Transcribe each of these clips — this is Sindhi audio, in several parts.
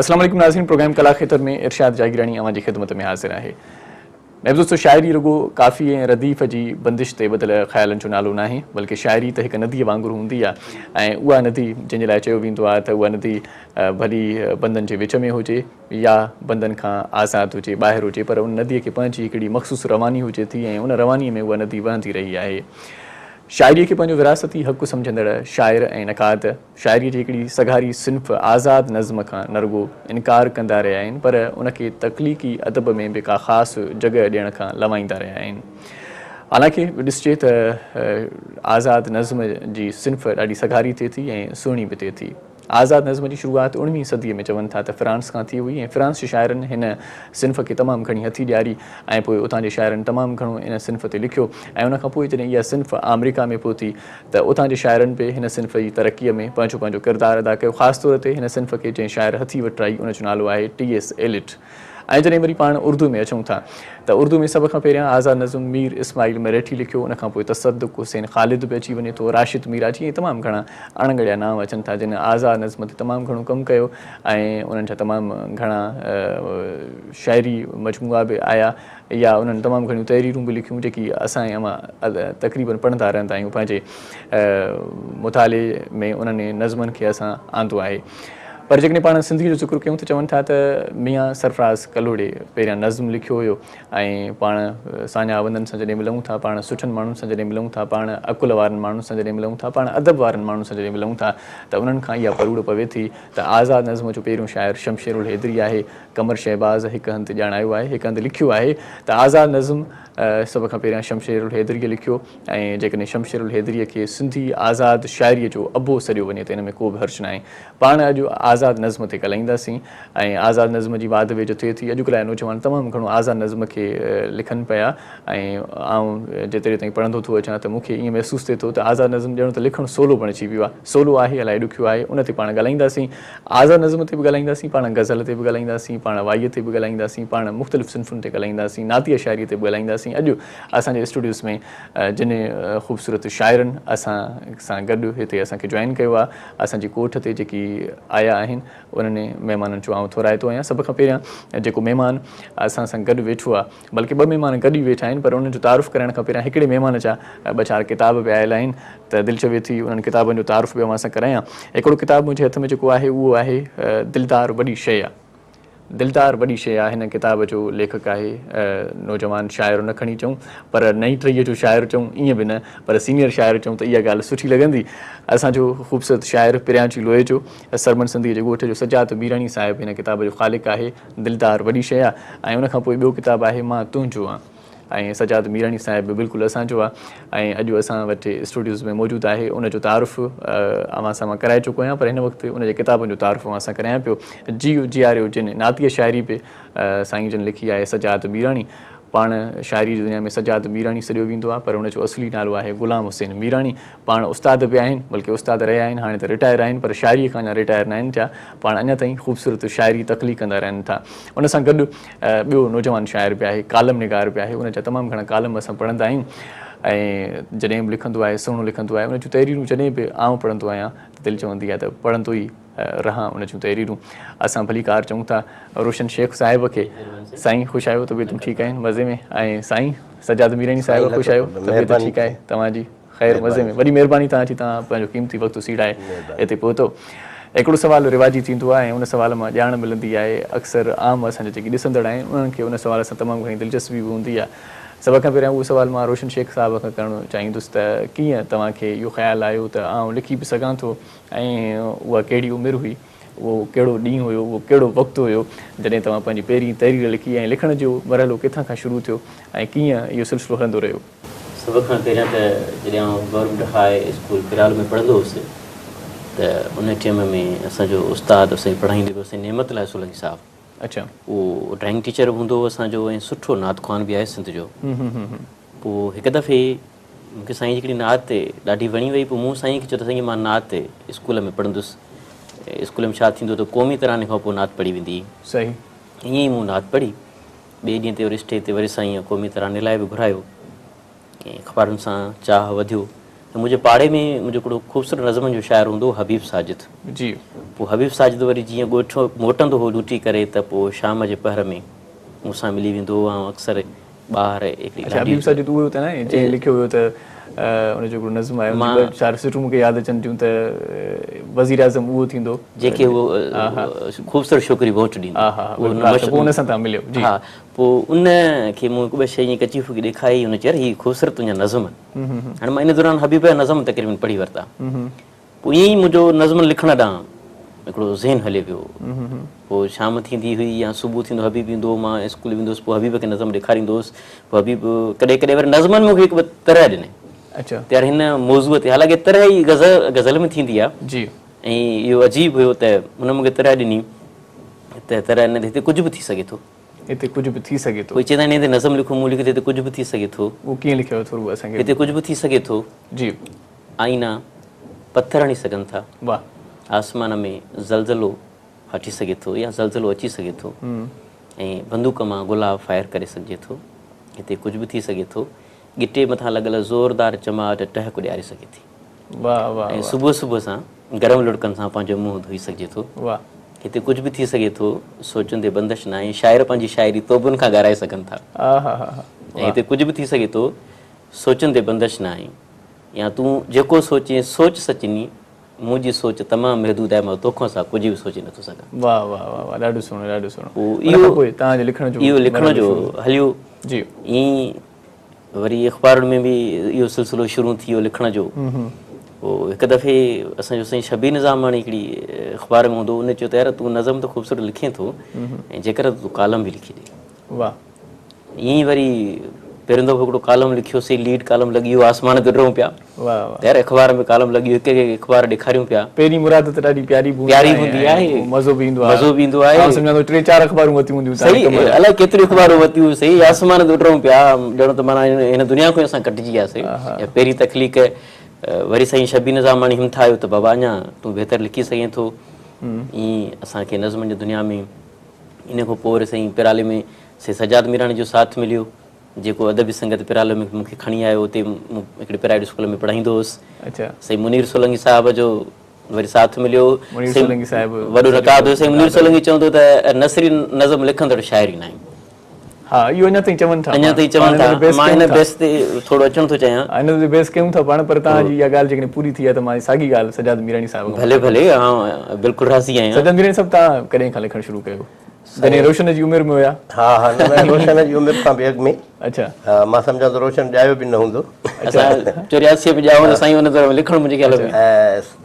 السلام عليڪم ناظرين پروگرام ڪلا کيتر ۾ ارشاد جاگيراڻي اوهان جي خدمت ۾ حاضر آهي. دوستو شاعري رڳو قافيي ۽ رديف جي بندش تي ٻڌل خيالن جو نالو ناهي بلڪه شاعري ته هڪ نديء وانگر هوندي آهي ۽ اها ندي جنهن جي لاء چيو ويندو آهي ته اها ندي ڀلي بندن جي وچ ۾ هجي يا بندن کان آزاد هجي ٻاهر هجي پر ان نديء کي پنهنجي هڪڙي مخصوص رواني هجي ٿي ۽ ان روانيء ۾ اها ندي وهندي رهي آهي. شاعريء کي پنهنجو وراثتي حق سمجهندڙ شاعر ۽ نقاد شاعريء جي هڪڙي سگهاري صنف آزاد نظم کان نه رڳو انڪار ڪندا رهيا آهن پر ان کي تخليقي ادب ۾ به ڪا خاص جڳهه ڏيڻ کان لنوائيندا رهيا آهن. حالانڪه ڏسجي ته آزاد نظم جي صنف ڏاڍي سگهاري ٿئي ٿي ۽ سهڻي به ٿئي ٿي. آزاد نظم جي شروعات اڻويهين صديء ۾ چون ٿا ته فرانس کان ٿي هئي ۽ فرانس جي شاعرن هن صنف کي تمام گهڻي هٿي ڏياري ۽ پوء اتان جي شاعرن تمام گهڻو ان صنف تي لکيو ۽ ان کان پوء جڏهن اها صنف آمريڪا ۾ پهتي ته اتان جي شاعرن به هن صنف جي ترقيء ۾ پنهنجو پنهنجو ڪردار ادا ڪيو خاص طور تي هن صنف کي جنهن شاعر هٿي وٺرائي ان جو نالو آهي ٽي ايس ايليٽ ۽ جڏهن وري پاڻ اردو ۾ اچون ٿا ته اردو ۾ سڀ کان پهريان آزاد نظم مير اسماعيل مرهٺي لکيو ان کان پوء تصدق حسين خالد به اچي وڃي ٿو راشد ميراجي ۽ تمام گهڻا اڻ ڳڻيا نانء اچن ٿا جن آزاد نظم تي تمام گهڻو ڪم ڪيو ۽ انهن جا تمام گهڻا شعري مجموعا به آيا يا انهن تمام گهڻيون تحريرون به لکيون جيڪي اسان ۽ اوهان تقريبن پڙهندا رهندا آهيون پنهنجي مطالعي ۾ انهن نظمن کي اسان آندو آهي. پر جيڪڏهن پاڻ سنڌيء جو ذڪر ڪيون ته چون ٿا ته ميان سرفراز ڪلهوڙي پهريان نظم لکيو هيو ۽ پاڻ ساڃاهه وندن سان جڏهن ملون ٿا، پاڻ سٺن ماڻهن سان جڏهن ملون ٿا، پاڻ عقل وارن ماڻهن سان جڏهن ملون ٿا، پاڻ ادب وارن ماڻهن سان جڏهن ملون ٿا ته انهن کان اها پروڙ پوي ٿي ته آزاد نظم جو پهريون شاعر شمشيرالحيدري آهي. قمر شهباز هڪ هنڌ ڄاڻايو آهي، هڪ هنڌ لکيو آهي ته آزاد نظم سڀ کان پهريان شمشيرالحيدريء لکيو ۽ جيڪڏهن شمشيرالحيدريء کي سنڌي آزاد شاعريء جو ابو سڏيو وڃي ته ان ۾ ڪو به حرج ناهي. پاڻ اڄ آزاد نظم تي ڳالهائينداسين ۽ آزاد نظم جي واڌ ويجهه ٿئي ٿي. اڄڪلهه جا نوجوان تمام گهڻو آزاد نظم کي لکن پيا ۽ آئون جيتري تائين پڙهندو ٿو اچان ته مون کي ائين محسوس ٿئي ٿو ته آزاد نظم ڄڻ ته لکڻ سولو بڻجي ويو آهي. سولو آهي الائي ڏکيو آهي ان تي پاڻ ڳالهائينداسين. آزاد نظم تي به ڳالهائينداسين، پاڻ غزل تي به ڳالهائينداسين، پاڻ وائيء تي به ڳالهائينداسين، پاڻ مختلف صنفن تي ڳالهائينداسين، نعتيه شاعريء تي به ڳالهائينداسين. اڄ اسان جي اسٽوڊيوز ۾ جن خوبصورت شاعرن اسان سان گڏ هتي اسان کي جوائن ڪيو آهي، اسان جي ڪوٺ تي جيڪي آيا آهن انهن مهمانن جو آئون ٿورائتو آهيان. سڀ کان پهريان جيڪو مهمان اسان سان گڏ ويٺو آهي بلڪه ٻه مهمان گڏ ئي ويٺا آهن پر انهن جو تعارف ڪرائڻ کان پهريان هڪڙي مهمان جا ٻه چار ڪتاب به آيل آهن ته دل چوي ٿي انهن ڪتابن جو تعارف به اوهان سان ڪرايان. هڪڙو ڪتاب منهنجي هٿ ۾ جيڪو آهي اهو آهي دلدار وڏي شيء آ. دلدار وڏي شيء آ هن ڪتاب جو ليکڪ آهي نوجوان شاعر نه کڻي چئون پر نئين ٽهيء جو شاعر چئون ائين به نه پر سينيئر شاعر چئون ته اها ڳالهه سٺي لڳندي. اسان جو خوبصورت شاعر پريانچي لوئي جو سرمن سنڌيء جي ڳوٺ جو سجاد ميراڻي صاحب هن ڪتاب جو خالق آهي. دلدار وڏي شيء آ ۽ ان کان پوء ٻيو ڪتاب آهي مان تنهنجو آن ۽ سجاد ميراڻي صاحب به بلڪل اسان جو آ ۽ اڄ اسان وٽ اسٽوڊيوز ۾ موجود آهي ان جو تعارف اوهان سان مان ڪرائي چڪو آهيان پر هن وقت ان جي ڪتابن جو تعارف اوهان سان ڪرايان پيو جيء جياريو جن نعتيه شاعري به سائين جن لکي آهي سجاد ميراڻي پاڻ شاعري جي دنيا ۾ سجاد ميراڻي سڏيو ويندو آهي پر ان جو اصلي نالو آهي غلام حسين ميراڻي پاڻ استاد به آهن بلڪه استاد رهيا آهن هاڻي ته رٽائر آهن پر شاعري کان اڃا رٽائر ناهن ٿيا پاڻ اڃا تائين خوبصورت شاعري تخليق ڪندا رهن ٿا ان سان گڏ ٻيو نوجوان شاعر به آهي ڪالم نگار به آهي ان جا تمام گهڻا ڪالم اسان پڙهندا آهيون ۽ جڏهن به لکندو آهي سهڻو لکندو آهي ان جون تحريرون جڏهن به آئون پڙهندو آهيان ته دل چوندي آهي ته پڙهندو ئي رهان ان جون تحريرون اسان ڀليڪار چئون ٿا روشن شيخ صاحب کي سائين خوش آهيو طبيعتون ٺيڪ آهن مزي ۾ ۽ سائين سجاد ميراڻي صاحب خوش آهيو طبيعت ٺيڪ آهي توهان جي خير مزي ۾ وڏي مهرباني توهان جي توهان پنهنجو قيمتي وقت سيڙائي هتي پهتو هڪڙو سوال رواجي ٿيندو آهي ۽ ان سوال مان ڄاڻ ملندي آهي اڪثر عام اسان جا جيڪي ڏسندڙ آهن انهن کي ان سوال سان تمام گهڻي دلچسپي به هوندي آهي سڀ کان پهريان اهو سوال مان روشن شيخ صاحب کان ڪرڻ چاهيندس ته ڪيئن توهان کي اهو خيال آيو ته آئون لکي به سگهان ٿو ۽ اها ڪهڙي عمر هئي، اهو ڪهڙو ڏينهن هيو، اهو ڪهڙو وقت هيو جڏهن توهان پنهنجي پهرين تحرير لکي ۽ لکڻ جو مرحلو ڪٿان کان شروع ٿيو ۽ ڪيئن اهو سلسلو هلندو رهيو؟ سڀ کان پهريان ته جڏهن آئون گورنمينٽ هاء اسڪول پريال ۾ پڙهندو هوس ته ان ٽيم ۾ اسان جو استاد اسان کي پڙهائيندو هيو سائين نعمت الله سولنگي صاحب. اڇا. اهو ڊرائنگ ٽيچر به هوندو هو اسان جو ۽ سٺو نعت خوان به آهي سنڌ جو. پوء هڪ دفعي مون کي سائين جي هڪڙي نعت ڏاڍي وڻي وئي پوء مون سائين کي چيو ته سائين مان نعت اسڪول ۾ پڙهندس اسڪول ۾ ڇا ٿيندو ته قومي تراني کان پوء نعت پڙهي ويندي هئي. صحيح. ائين ئي مون نعت پڙهي ٻئي ڏينهن تي وري اسٽيج تي وري سائين قومي تراني لاء به گهرايو ۽ اخبارن سان چاهه وڌيو ۽ منهنجي پاڙي ۾ منهنجو هڪڙو خوبصورت نظمن جو شاعر هوندو هو حبيب ساجد. جي. پوء حبيب ساجد وري جيئن ڳوٺ موٽندو هو ڊيوٽي ڪري ته پوء شام جي پهر ۾ مون سان ملي ويندو هو. آئون اڪثر ٻاهر هڪڙي اڇا حبيب ساجد اهو ته ناهي جنهن لکيو هيو ته ان جو هڪڙو نظم آهي ان جون ٻه چار سٽون مون کي ياد اچن ٿيون ته وزيراعظم اهو ٿيندو. جنهن کي هو خوبصورت ڇوڪري ووٽ ڏيندو. ها ها ها پوء ان سان توهان مليو جي. ها پوء ان کي مون هڪ ٻه شيء ائين ڪچي ڦڪي ڏيکاري هن چيو يار هي خوبصورت تنهنجا نظم آهن. هاڻي مان ان دوران حبيب جا نظم تقريبن پڙهي ورتا. پوء ائين ئي منهنجو نظمن لکڻ ڏانهن هڪڙو ذهن هلي ويو. پوء شام ٿيندي هئي يا صبح ٿيندو حبيب ايندو هو، مان اسڪول ويندو هوس، پوء حبيب کي نظم ڏيکاريندو هوس. پوء حبيب ڪڏهن ڪڏهن وري نظمن ۾ مون کي هڪ ٻه طرح ڏني ته يار هن موضوع تي، حالانڪه طرح ئي غزل ۾ ٿيندي آهي. ۽ اهو عجيب هيو ته هن مون کي طرح ڏني ته طرح هتي ڪجهه به ٿي سگهي ٿو. هتي ڪجهه به ٿي سگهي ٿو. ڪوئي چوندا آهن هتي نظم لکو، مون لکيو ته هتي ڪجهه به ٿي سگهي ٿو. اهو ڪيئن لکيو ويو ٿورو اسان کي. هتي ڪجهه به ٿي سگهي ٿو. جي. آئينا پٿر هڻي سگهن ٿا. واھ. آسمان ۾ زلزلو هٽي سگهي ٿو يا زلزلو اچي سگهي ٿو ۽ بندوق مان گولا فائر ڪري سگهجي ٿو. هتي ڪجهه به ٿي سگهي ٿو. ڳٽي مٿان لڳل زوردار چماٽ ٽهڪ ڏياري سگهي ٿي. واھ واھ ۽ صبح صبح سان گرم لڙڪن سان پنهنجو منهن ڌوئي سگهجي ٿو. واھ. هتي ڪجهه به ٿي سگهي ٿو، سوچن تي بندش ناهي، شاعر پنهنجي شاعري توبن کان ڳارائي سگهن ٿا. ۽ هتي ڪجهه به ٿي سگهي ٿو، سوچن تي بندش ناهي، يا تون جيڪو سوچين سوچ سچني، منهنجي سوچ تمام محدود آهي، مان توکان سوا ڪجهه به سوچي نٿو سگهان. واھ واھ واھ واھ ڏاڍو سهڻو ڏاڍو سهڻو. ان کان پوء توهان جو لکڻ جو اهو لکڻ جو هليو. جي. ائين وري اخبارن ۾ به اهو سلسلو شروع ٿي ويو لکڻ جو. پوء هڪ دفعي اسان جو سائين شبير نظاماڻي هڪڙي اخبار ۾ هوندو هو، ان چيو ته يار تون نظم ته خوبصورت لکين ٿو ۽ جيڪر تون ڪالم به لکي ڏي. واھ. ائين ئي وري پهريون دفعو هڪڙو ڪالم لکيوسين، ليڊ ڪالم لڳي ويو، آسمان تي اڏرون پيا. واھ واھ. ته يار اخبار ۾ ڪالم لڳي ويو، هڪ هڪ اخبار ڏيکاريون پيا. پهرين مراد ته ڏاڍي پياري به پياري هوندي آهي ۽ مزو به ايندو آهي. مزو به ايندو آهي. آئون سمجهان ٿو ٽي چار اخبارون ورتيون هونديون توهان هڪ مهل. الائي ڪيتريون اخبارون ورتيون سائين، آسمان تي اڏرون پيا، ڄڻ ته معنيٰ هن دنيا کان ئي اسان ڪٽجي وياسين. پهرين تخليق وري سائين شبير نظاماڻي همٿايو ته بابا اڃا تون بهتر لکي سگهين ٿو. ائين اسان کي نظمن جي دنيا ۾ ان کان پوء وري سائين پرالي ۾ سائين سجاد ميراڻي جو ساٿ مليو. جيڪو ادبي سنگت پرالو ۾ مون کي کڻي آيو اتي مون هڪڙي پرائيويٽ اسڪول ۾ پڙهائيندو هوس. سائين منير سولنگي صاحب جو وري ساٿ مليو. منير سولنگي صاحب وڏو نقاد هو. سائين منير سولنگي چوندو ته نثري نظم لکندڙ شاعر ئي ناهن. ها اهو اڃا تائين چون ٿا. اڃا تائين چون ٿا. مان هن بحث تي ٿورو اچڻ ٿو چاهيان. هن تي بحث ڪيون ٿا پاڻ پر توهان جي اها ڳالهه جيڪڏهن پوري ٿي آهي ته مان ساڳي ڳالهه سجاد ميراڻي صاحب کان ڀلي ڀلي آئون بلڪل راضي آهيان. سجاد ميراڻي صاحب توهان ڪڏهن کان لکڻ شروع ڪيو؟ جڏهن روشن جي عمر ۾ هيا. ها ها نه نه روشن جي عمر کان به اڳ ۾. اڇا. ها مان سمجهان ٿو روشن ڄايو به نه هوندو. اسان 84 ۾ ڄائو ته سائين ان دور ۾ لکڻ منهنجي خيال ۾.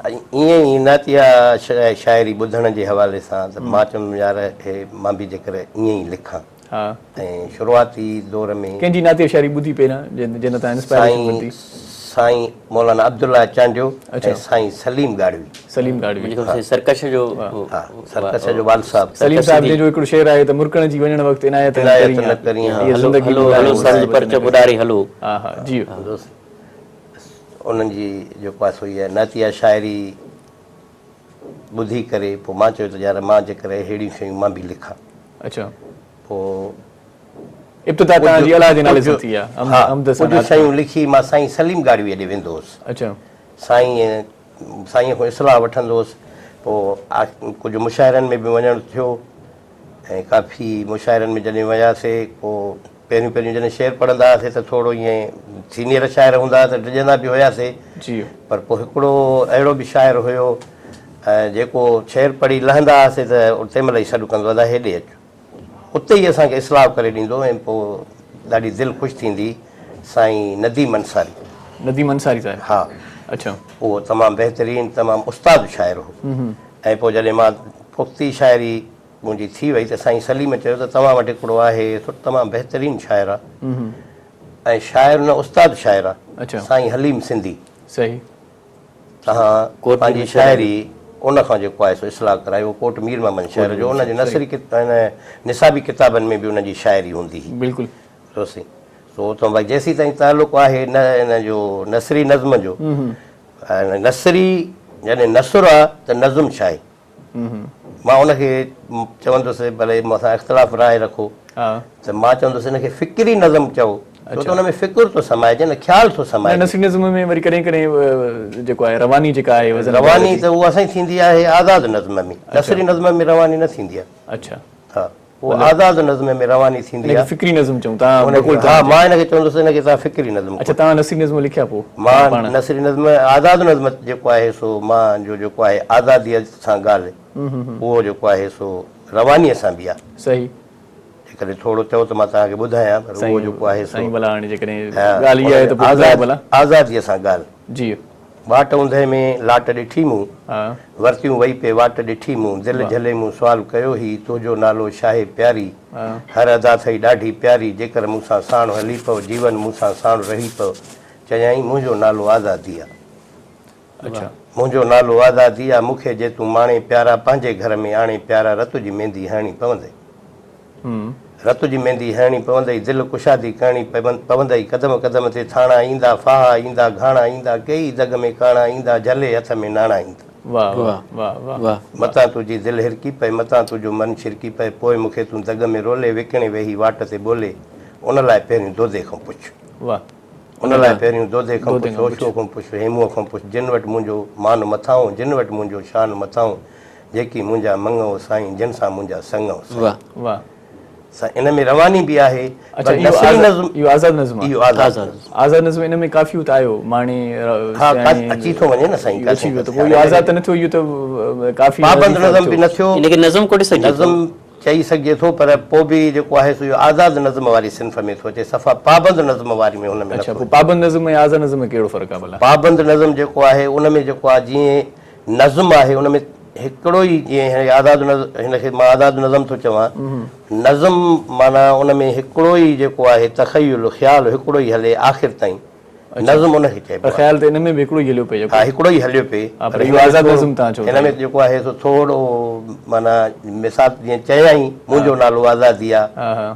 ائين ئي نعتيه شاعري ٻڌڻ جي حوالي سان ته مان چوندم يار هي مان به جيڪر ائين ئي لکان. ها. ۽ شروعاتي دور ۾. ڪنهن جي نعتيه شاعري ٻڌي پهريان جنهن تان انسپائريشن ورتي. سائين مولانا عبدالله چانڊيو ۽ سائين سليم ڳاڙهوي. سليم ڳاڙهوي. منهنجي خيال سائين سرڪش جو ها سرڪش جو والد صاحب. سليم صاحب جنهن جو هڪڙو شعر آهي ته مرڪڻ جي وڃڻ وقت عنايت نه ڪرين ها هيء زندگي هلو هلو سنڌ پرچم اڏاري هلو. ها ها جي. انهن جي جيڪو آهي سو اها نعتيه شاعري ٻڌي ڪري پوء مان چيو ته يار مان جيڪر اهڙيون شيون مان به لکان. اڇا. پوء ابتدا توهان جي الله جي نالي سان ٿي آ. ها ڪجهه شيون لکي مان سائين سليم ڳاڙهوي ڏي ويندو هوس. اڇا. سائين سائينء کان اصلاح وٺندو هوس. پوء ڪجهه مشاعرن ۾ به وڃڻ ٿيو ۽ ڪافي مشاعرن ۾ جڏهن وياسي پوء پهريون پهريون جڏهن شعر پڙهندا هئاسي ته ٿورو ائين سينيئر شاعر هوندا هئا ته ڊڄندا به هياسي پر پوء هڪڙو اهڙو به شاعر هيو جيڪو شعر پڙهي لهندا هئاسي ته تنهن مهل ئي سڏ ڪندو ادا هيڏي اچ. اتي ئي اسان کي اصلاح ڪري ڏيندو ۽ پوء ڏاڍي دل خوش ٿيندي سائين نديم انصاري. نديم انصاري صاحب. ها. اڇا. اهو تمام بهترين تمام استاد شاعر هو ۽ پوء جڏهن مان پختي شاعري منهنجي ٿي وئي ته سائين سليم چيو ته توهان وٽ هڪڙو آهي سو تمام بهترين شاعر آ ۽ شاعر نه استاد شاعر آ سائين حليم سنڌي. صحيح. توهان پنهنجي شاعري ان کان جيڪو آهي سو اصلاح ڪرايو. ڪوٽ مير محمد شهر جو ان جي نثري نصابي ڪتابن ۾ به ان جي شاعري هوندي هئي. بلڪل. سو سائين سو ته ڀائي جيسين تائين تعلق آهي نه ان جو نثري نظم جو نثري جڏهن نثر آ ته نظم ڇا آهي؟ مان ان کي چوندس ڀلي مون سان اختلاف راء رکو ته مان چوندس ان کي فڪري نظم چئو. ڇو ته ان ۾ فڪر ٿو سمائجي نه خيال ٿو نه سمائجي. نثري نظم ۾ وري ڪڏهن ڪڏهن جيڪو آهي رواني جيڪا آهي وزن رواني ته اها سائين ٿيندي آهي آزاد نظم ۾، نثري نظم ۾ رواني نه ٿيندي آهي. اڇا. ها اهو آزاد نظم ۾ رواني ٿيندي ان کي آهي. فڪري نظم چئون ٿا ان کي بقول ها توهان جي. مان ان کي چوندس ان کي توهان فڪري نظم اڇا توهان نثري نظم لکيا پوء مان پاڻ؟ نثري نظم آزاد نظم جيڪو آهي سو مان جو جيڪو آهي آزاديء سان ڳالهه اهو جيڪو آهي سو روانيء سان به آهي. صحيح. جيڪڏهن ٿورو چئو ته مان توهان کي ٻڌايان پر اهو جيڪو آهي سو سائين ڀلا هاڻي جيڪڏهن ڳالهه اها آهي ته پوء ٻڌايو ڀلا. آزاديء سان ڳالهه. جي. واٽ اوندهه ۾ لاٽ ڏٺي مون، ورتيون وئي پئي واٽ ڏٺي مون، دل جهلي مون سوال ڪيو هي، تنهنجو نالو ڇاهي پياري، هر ادا ٿئي ڏاڍي پياري، جيڪر مون سان ساڻ هلي پئو، جيون مون سان ساڻ رهي پئو، چيائين منهنجو نالو آزادي آ. اڇا. منهنجو نالو آزادي آ، مون کي جي تون ماڻي پيارا، پنهنجي گهر ۾ آڻي پيارا، رت جي ميندي هڻڻي پوندئي. رت جي ميندي هڻڻي پوندئي، دل ڪشادي ڪرڻي پوندئي، قدم قدم تي ٿاڻا ايندا، ڦاها ايندا، گهاڻا ايندا، ڪيئي دڳ ۾ ڪاڻا ايندا، جهلي هٿ ۾ ناڻا ايندا. واه واه واه واه. متان تنهنجي دل هرڪي پئي، متان تنهنجو من ڇرڪي پئي، پوء مون کي تون دڳ ۾ رولي، وڪڻي ويهي واٽ تي ٻولي، ان لاء پهريون دودي کان پڇ. واه. ان لاء پهريون دودي کان پڇ، هوشوء کان پڇ، هيمونء کان پڇ، جن وٽ منهنجو مان مٿانهون، جن وٽ منهنجو شان مٿانهون، جيڪي منهنجا مڱئو سائين، جن سان منهنجا سڱئو سائين. واه. سائين ان ۾ رواني به آهي اڇا پر اهو نثري نظم اهو آزاد نظم آهي. اهو آزاد نظم. آزاد نظم ان ۾ قافيو ته آيو ماڻي ها سياڻي اچي ٿو وڃي نه سائين اهو اچي ويو ته پوء اهو آزاد ته نه ٿيو اهو ته قافيي پابند نظم به نه ٿيو. ان کي نظم ڪوٺي سگهجي ٿو. نظم چئي سگهجي ٿو پر پوء به جيڪو آهي سو اهو آزاد نظم واري صنف ۾ ٿو اچي صفا پابند نظم واري ۾ هن ۾ نه اڇا ٿو پوء اچي. پابند نظم ۽ آزاد نظم ۾ ڪهڙو فرق آهي ڀلا؟ پابند نظم جيڪو آهي ان ۾ جيڪو آهي جيئن نظم آهي ان ۾ هڪڙو ئي جيئن هن آزاد نظم هن کي مان آزاد نظم ٿو چوان نظم معنيٰ ان ۾ هڪڙو ئي جيڪو آهي تخيل خيال هڪڙو ئي هلي آخر تائين نظم ان کي چئبو پر آهي. خيال ته ان ۾ به هڪڙو ئي هليو پئي ها هڪڙو ئي هليو پئي ها پر پر اهو هن ۾ آزاد ٿورو نظم توهان چئو هن ٿا. ۾ جيڪو آهي سو ٿورو معنيٰ مثال جيئن چيائين منهنجو نالو آزادي آ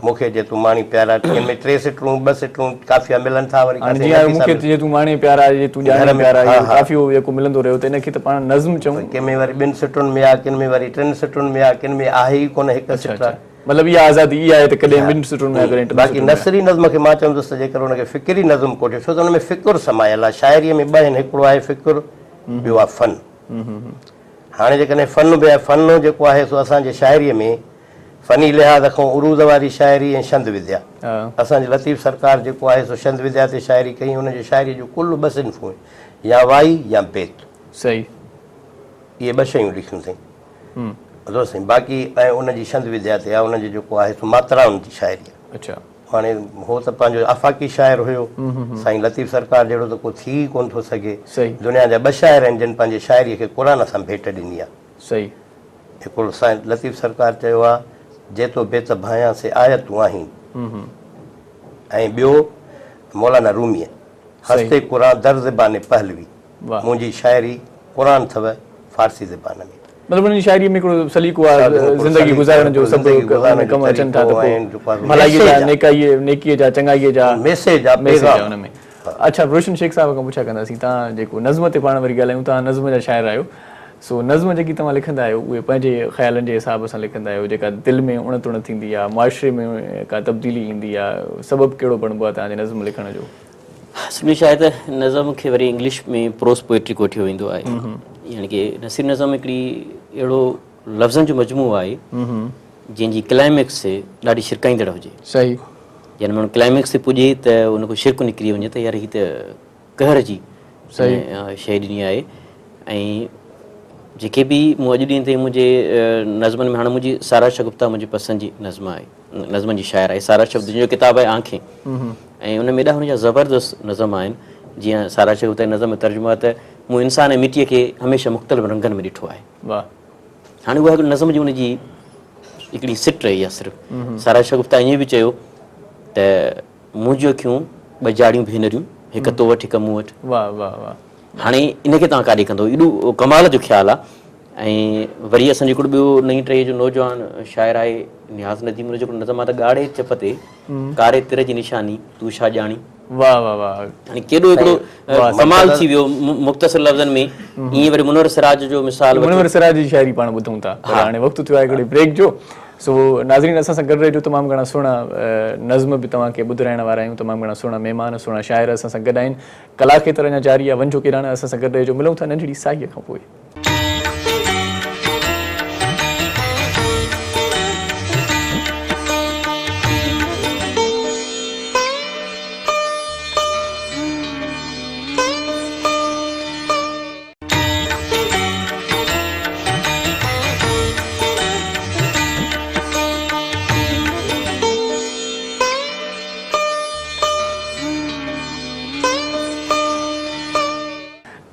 مون کي جي تون ماڻي پيارا ڪن ۾ ٽي سٽون ٻه سٽون قافيا ملن ٿا وري هاڻي ڪاٿي جيئن آهي نٿي مون کي ثابت جي تون ماڻي پيارا جي تون گهر ڄاڻي ۾ پيارا ها اهو ها قافيو جيڪو ملندو رهيو ته ان کي ته پاڻ نظم چئون. ڪن ۾ وري ٻن سٽن ۾ آ ڪن ۾ وري ٽن سٽن ۾ آ ڪن ۾ آهي ئي ڪونه هڪ اڇا سٽ اڇا آ. مطلب اها آزادي اها آهي ته ڪڏهن ٻن سٽن ۾ آ ڪڏهن ٽن باقي سٽن ۾ آ. نثري نظم کي مان چوندس ته جيڪر ان کي فڪري نظم ڪوٺيو ڇو ته ان ۾ فڪر سمايل آ شاعريء ۾ ٻه آهن هڪڙو آهي فڪر ٻيو آ فن هاڻي جيڪڏهن فن به آهي فن جيڪو آهي سو اسان جي شاعريء ۾ فني لحاظ کان عروض واري شاعري ۽ ڇند وديا. اسان جي لطيف سرڪار جيڪو آهي سو ڇند وديا تي شاعري ڪئي ان جي شاعريء جون ڪل ٻه صنفون آهن يا وائي يا بيت. صحيح. اهي ٻه شيون لکيون اٿئي. ٻڌو سائين باقي ۽ ان جي ڇند وديا تي آهي ان جي جيڪو آهي سو ماترائن جي شاعري آهي. اڇا. هاڻي هو ته پنهنجو آفاقي شاعر هيو. سائين لطيف سرڪار جهڙو ته ڪو ٿي ئي ڪونه ٿو سگهي. صحيح. دنيا جا ٻه شاعر آهن جن پنهنجي شاعريء کي قرآن سان ڀيٽ ڏني آهي. صحيح. هڪڙو سائين لطيف سرڪار چيو آ، جي تو بيت ڀانيان سي آيتون آهين ۽ ٻيو مولانا روميء، هستي قرآن در زبان پهلوي، منهنجي شاعري قرآن ٿو فارسي زبان ۾. مطلب انهن جي شاعريء ۾ هڪڙو سليقو آ، زندگي گذارڻ جو سڀ ان ۾ ڪم اچن ٿا ته پوء ڀلائيء جا، نيڪائيء، نيڪيء جا، چڱائيء جا ميسيج آ، ميسيج آ پيغام. ان ۾. اڇا روشن شيخ صاحب کان پڇا ڪنداسين توهان جيڪو نظم تي پاڻ وري ڳالهايون توهان نظم جا شاعر آهيو سو نظم جيڪي توهان لکندا آهيو اهي پنهنجي خيالن جي حساب سان لکندا آهيو جيڪا دل ۾ اڻ تڻ ٿيندي آهي معاشري ۾ ڪا تبديلي ايندي آهي سبب ڪهڙو بڻبو آهي توهان جي نظم لکڻ جو؟ اصل ۾ شايد نظم کي وري انگلش ۾ پروس پوئٽري ڪوٺيو ويندو آهي يعني ڪي نثري نظم هڪڙي اهڙو لفظن جو مجموعو آهي جنهن جي ڪلائميڪس ڏاڍي ڇرڪائيندڙ هجي. صحيح. يعني ماڻهو ڪلائميڪس تي پڄي ته ان کان ڇرڪ نڪري وڃي ته يار هي ته قهر جي شيء ڏني آهي ۽ جيڪي به مون اڄ ڏينهن تائين منهنجي نظمن ۾ هاڻي منهنجي سارا شگفته منهنجي پسند جي نظم آهي نظمن جي شاعر آهي سارا شگفته جنهن جو ڪتاب آهي آنکين ۽ ان ۾ ايڏا هن جا زبردست نظم آهن جيئن سارا شگفته جي نظم ۾ ترجمو آهي ته مون انسان ۽ مٽيء کي هميشه مختلف رنگن ۾ ڏٺو آهي. واهه. هاڻي اها هڪ نظم جي ان جي هڪڙي سٽ رهي آهي صرف. سارا شگفته ائين به چيو ته منهنجون اکيون ٻه جاڙيون ڀينريون، هڪ تو وٽ هڪ مون وٽ. واهه واهه واهه. هاڻي ان کي توهان ڪاڏي ڪندو؟ ايڏو ڪمال جو خيال آهي. ۽ وري اسان جو هڪڙو ٻيو نئين ٽهيء جو نوجوان شاعر آهي نياز نديم ان جو هڪڙو نظم آهي ته ڳاڙهي چپ تي ڪاري تر جي نشاني تون ڇا ڄاڻين. واهه واهه واهه. يعني ڪيڏو هڪڙو ڪمال ٿي ويو مختصر لفظن ۾ ائين وري منور سراج جو مثال وٺو. منور سراج جي شاعري پاڻ ٻڌون ٿا پر هاڻي وقت ٿيو آهي هڪڙي بريڪ جو. سو ناظرين اسان سان گڏ رهجو تمام گهڻا سهڻا نظم به توهان کي ٻڌرائڻ وارا آهيون تمام گهڻا سهڻا مهمان سهڻا شاعر اسان سان گڏ آهن ڪلا کيتر اڃا جاري آهي وڃجو ڪيڏانهن نه اسان سان گڏ رهجو ملون ٿا ننڍڙي ساهيء کان پوء.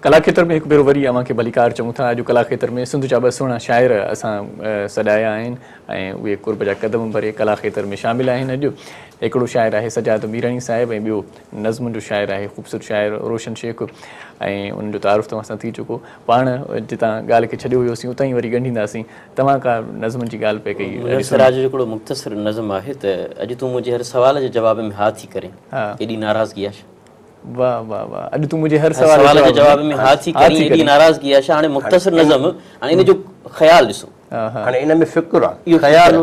ڪلا کيتر ۾ هڪ ڀيرو وري اوهان کي ڀليڪار چئون ٿا. اڄ ڪلا کيتر ۾ سنڌ جا ٻه سهڻا شاعر اسان سڏايا آهن ۽ اهي قرب جا قدم ڀري ڪلا کيتر ۾ شامل آهن. اڄ هڪڙو شاعر آهي سجاد ميراڻي صاحب ۽ ٻيو نظمن جو شاعر آهي خوبصورت شاعر روشن شيخ ۽ انهن جو تعارف توهان سان ٿي چڪو. پاڻ جتان ڳالهه کي ڇڏيو هيوسين اتان ئي وري ڳنڍينداسين. توهان ڪا نظمن جي ڳالهه پئي ڪئي منير ڏاڍي سهڻي. سراج جو هڪڙو مختصر نظم آهي ته اڄ تون منهنجي هر سوال جي جواب ۾ ها ٿي ڪرين ايڏي ناراضگي آ ڇا؟ واه واه واه اڄ تون منهنجي هر سوال جي جواب ۾ ها ٿي ڪرين ايڏي ناراضگي آ ڇا؟ هاڻي مختصر نظم هاڻي ان جو خيال ڏسو. هاڻي ان ۾ فڪر آ خيال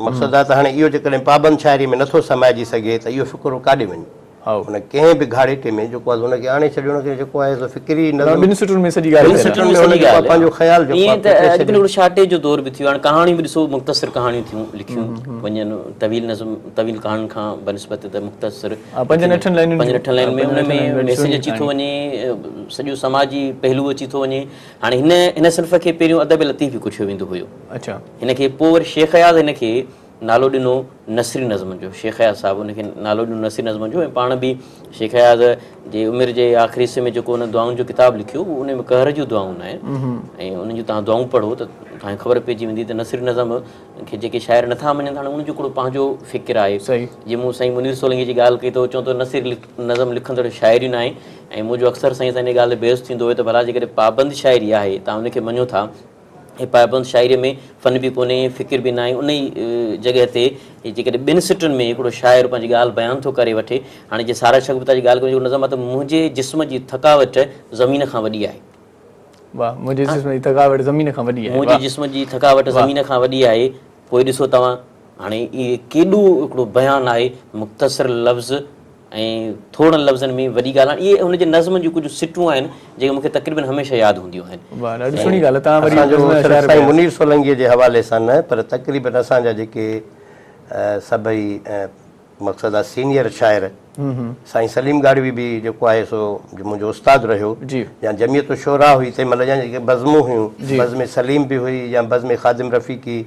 مقصد آ ته هاڻي اهو جيڪڏهن پابند شاعري ۾ نٿو سمائجي سگهي ته اهو فڪر ڪاڏي وڃي؟ هن ڪنهن به گهاڙيٽي ۾ جيڪو آهي سو هن کي آڻي ڇڏيو هن کي جيڪو آهي سو فڪري نظم ٻن سٽن ۾ سڄي ڳالهه ٻن سٽن ۾ هن جيڪو آهي پنهنجو خيال جيڪو آهي ائين ته اڄڪلهه هڪڙو شارٽيج جو دور به ٿي ويو هاڻي ڪهاڻيون به ڏسو مختصر ڪهاڻيون ٿيون لکيون وڃن طويل نظم طويل ڪهاڻين کان بنسبت ته مختصر پنجن اٺن لائنن پنجن اٺن لائنن ۾ ان ۾ ميسيج اچي ٿو وڃي سڄو سماجي پهلو اچي ٿو وڃي هاڻي هن هن صنف کي پهريون ادب لطيف به ڪوٺيو ويندو هيو. اڇا. هن کي پوء وري شيخ اياز هن کي نالو ڏنو نثري نظمن جو. شيخ اياز صاحب ان کي نالو ڏنو نثري نظمن جو ۽ پاڻ به شيخ اياز جي عمر جي آخري حصي ۾ جيڪو هن دعائن جو ڪتاب لکيو اهو ان ۾ قهر جون دعائون آهن ۽ انهن جون توهان دعائون پڙهو ته توهان کي خبر پئجي ويندي ته نثري نظم کي جيڪي شاعر نٿا مڃن ته هاڻي ان جو هڪڙو پنهنجو فڪر آهي. جيئن مون سائين منير سولنگي جي ڳالهه ڪئي ته هو چوندو هو نثري نظم لکندڙ شاعر ئي ناهي ۽ منهنجو اڪثر سائين سان ان ڳالهه تي بحث ٿيندو هيو ته ڀلا جيڪڏهن پابند شاعري آهي توهان ان کي مڃو ٿا ۽ پابند شاعري ۾ فن به ڪونهي فڪر به ناهي ان ئي جڳهه تي جيڪڏهن ٻن سٽن ۾ هڪڙو شاعر پنهنجي ڳالهه بيان ٿو ڪري وٺي هاڻي جيئن سارا شگفته جي ڳالهه ڪريون جيڪو نظم آهي ته منهنجي جسم جي ٿڪاوٽ زمين کان وڏي آهي. واه منهنجي جسم جي ٿڪاوٽ زمين کان وڏي آهي. منهنجي جسم جي ٿڪاوٽ زمين کان وڏي آهي پوء ڏسو توهان هاڻي اهي ڪيڏو هڪڙو بيان آهي مختصر لفظ ۽ ٿورن لفظن ۾ وڏي ڳالهه آهي اهي هن جي نظمن جون ڪجهه سٽون آهن جيڪي مون کي تقريبن هميشه ياد هونديون آهن. واه ڏاڍي سهڻي ڳالهه توهان وري اسان جو صرف سائين منير سولنگيء جي حوالي سان نه پر تقريبن اسان جا جيڪي سڀئي مقصد آ سينيئر شاعر سائين سليم ڳاڙهوي به جيڪو آهي سو منهنجو استاد رهيو يا جمعيت الشعراء هئي تنهن مهل يا جيڪي بزمون هيون بزم سليم به هئي يا بزم خادم رفيقي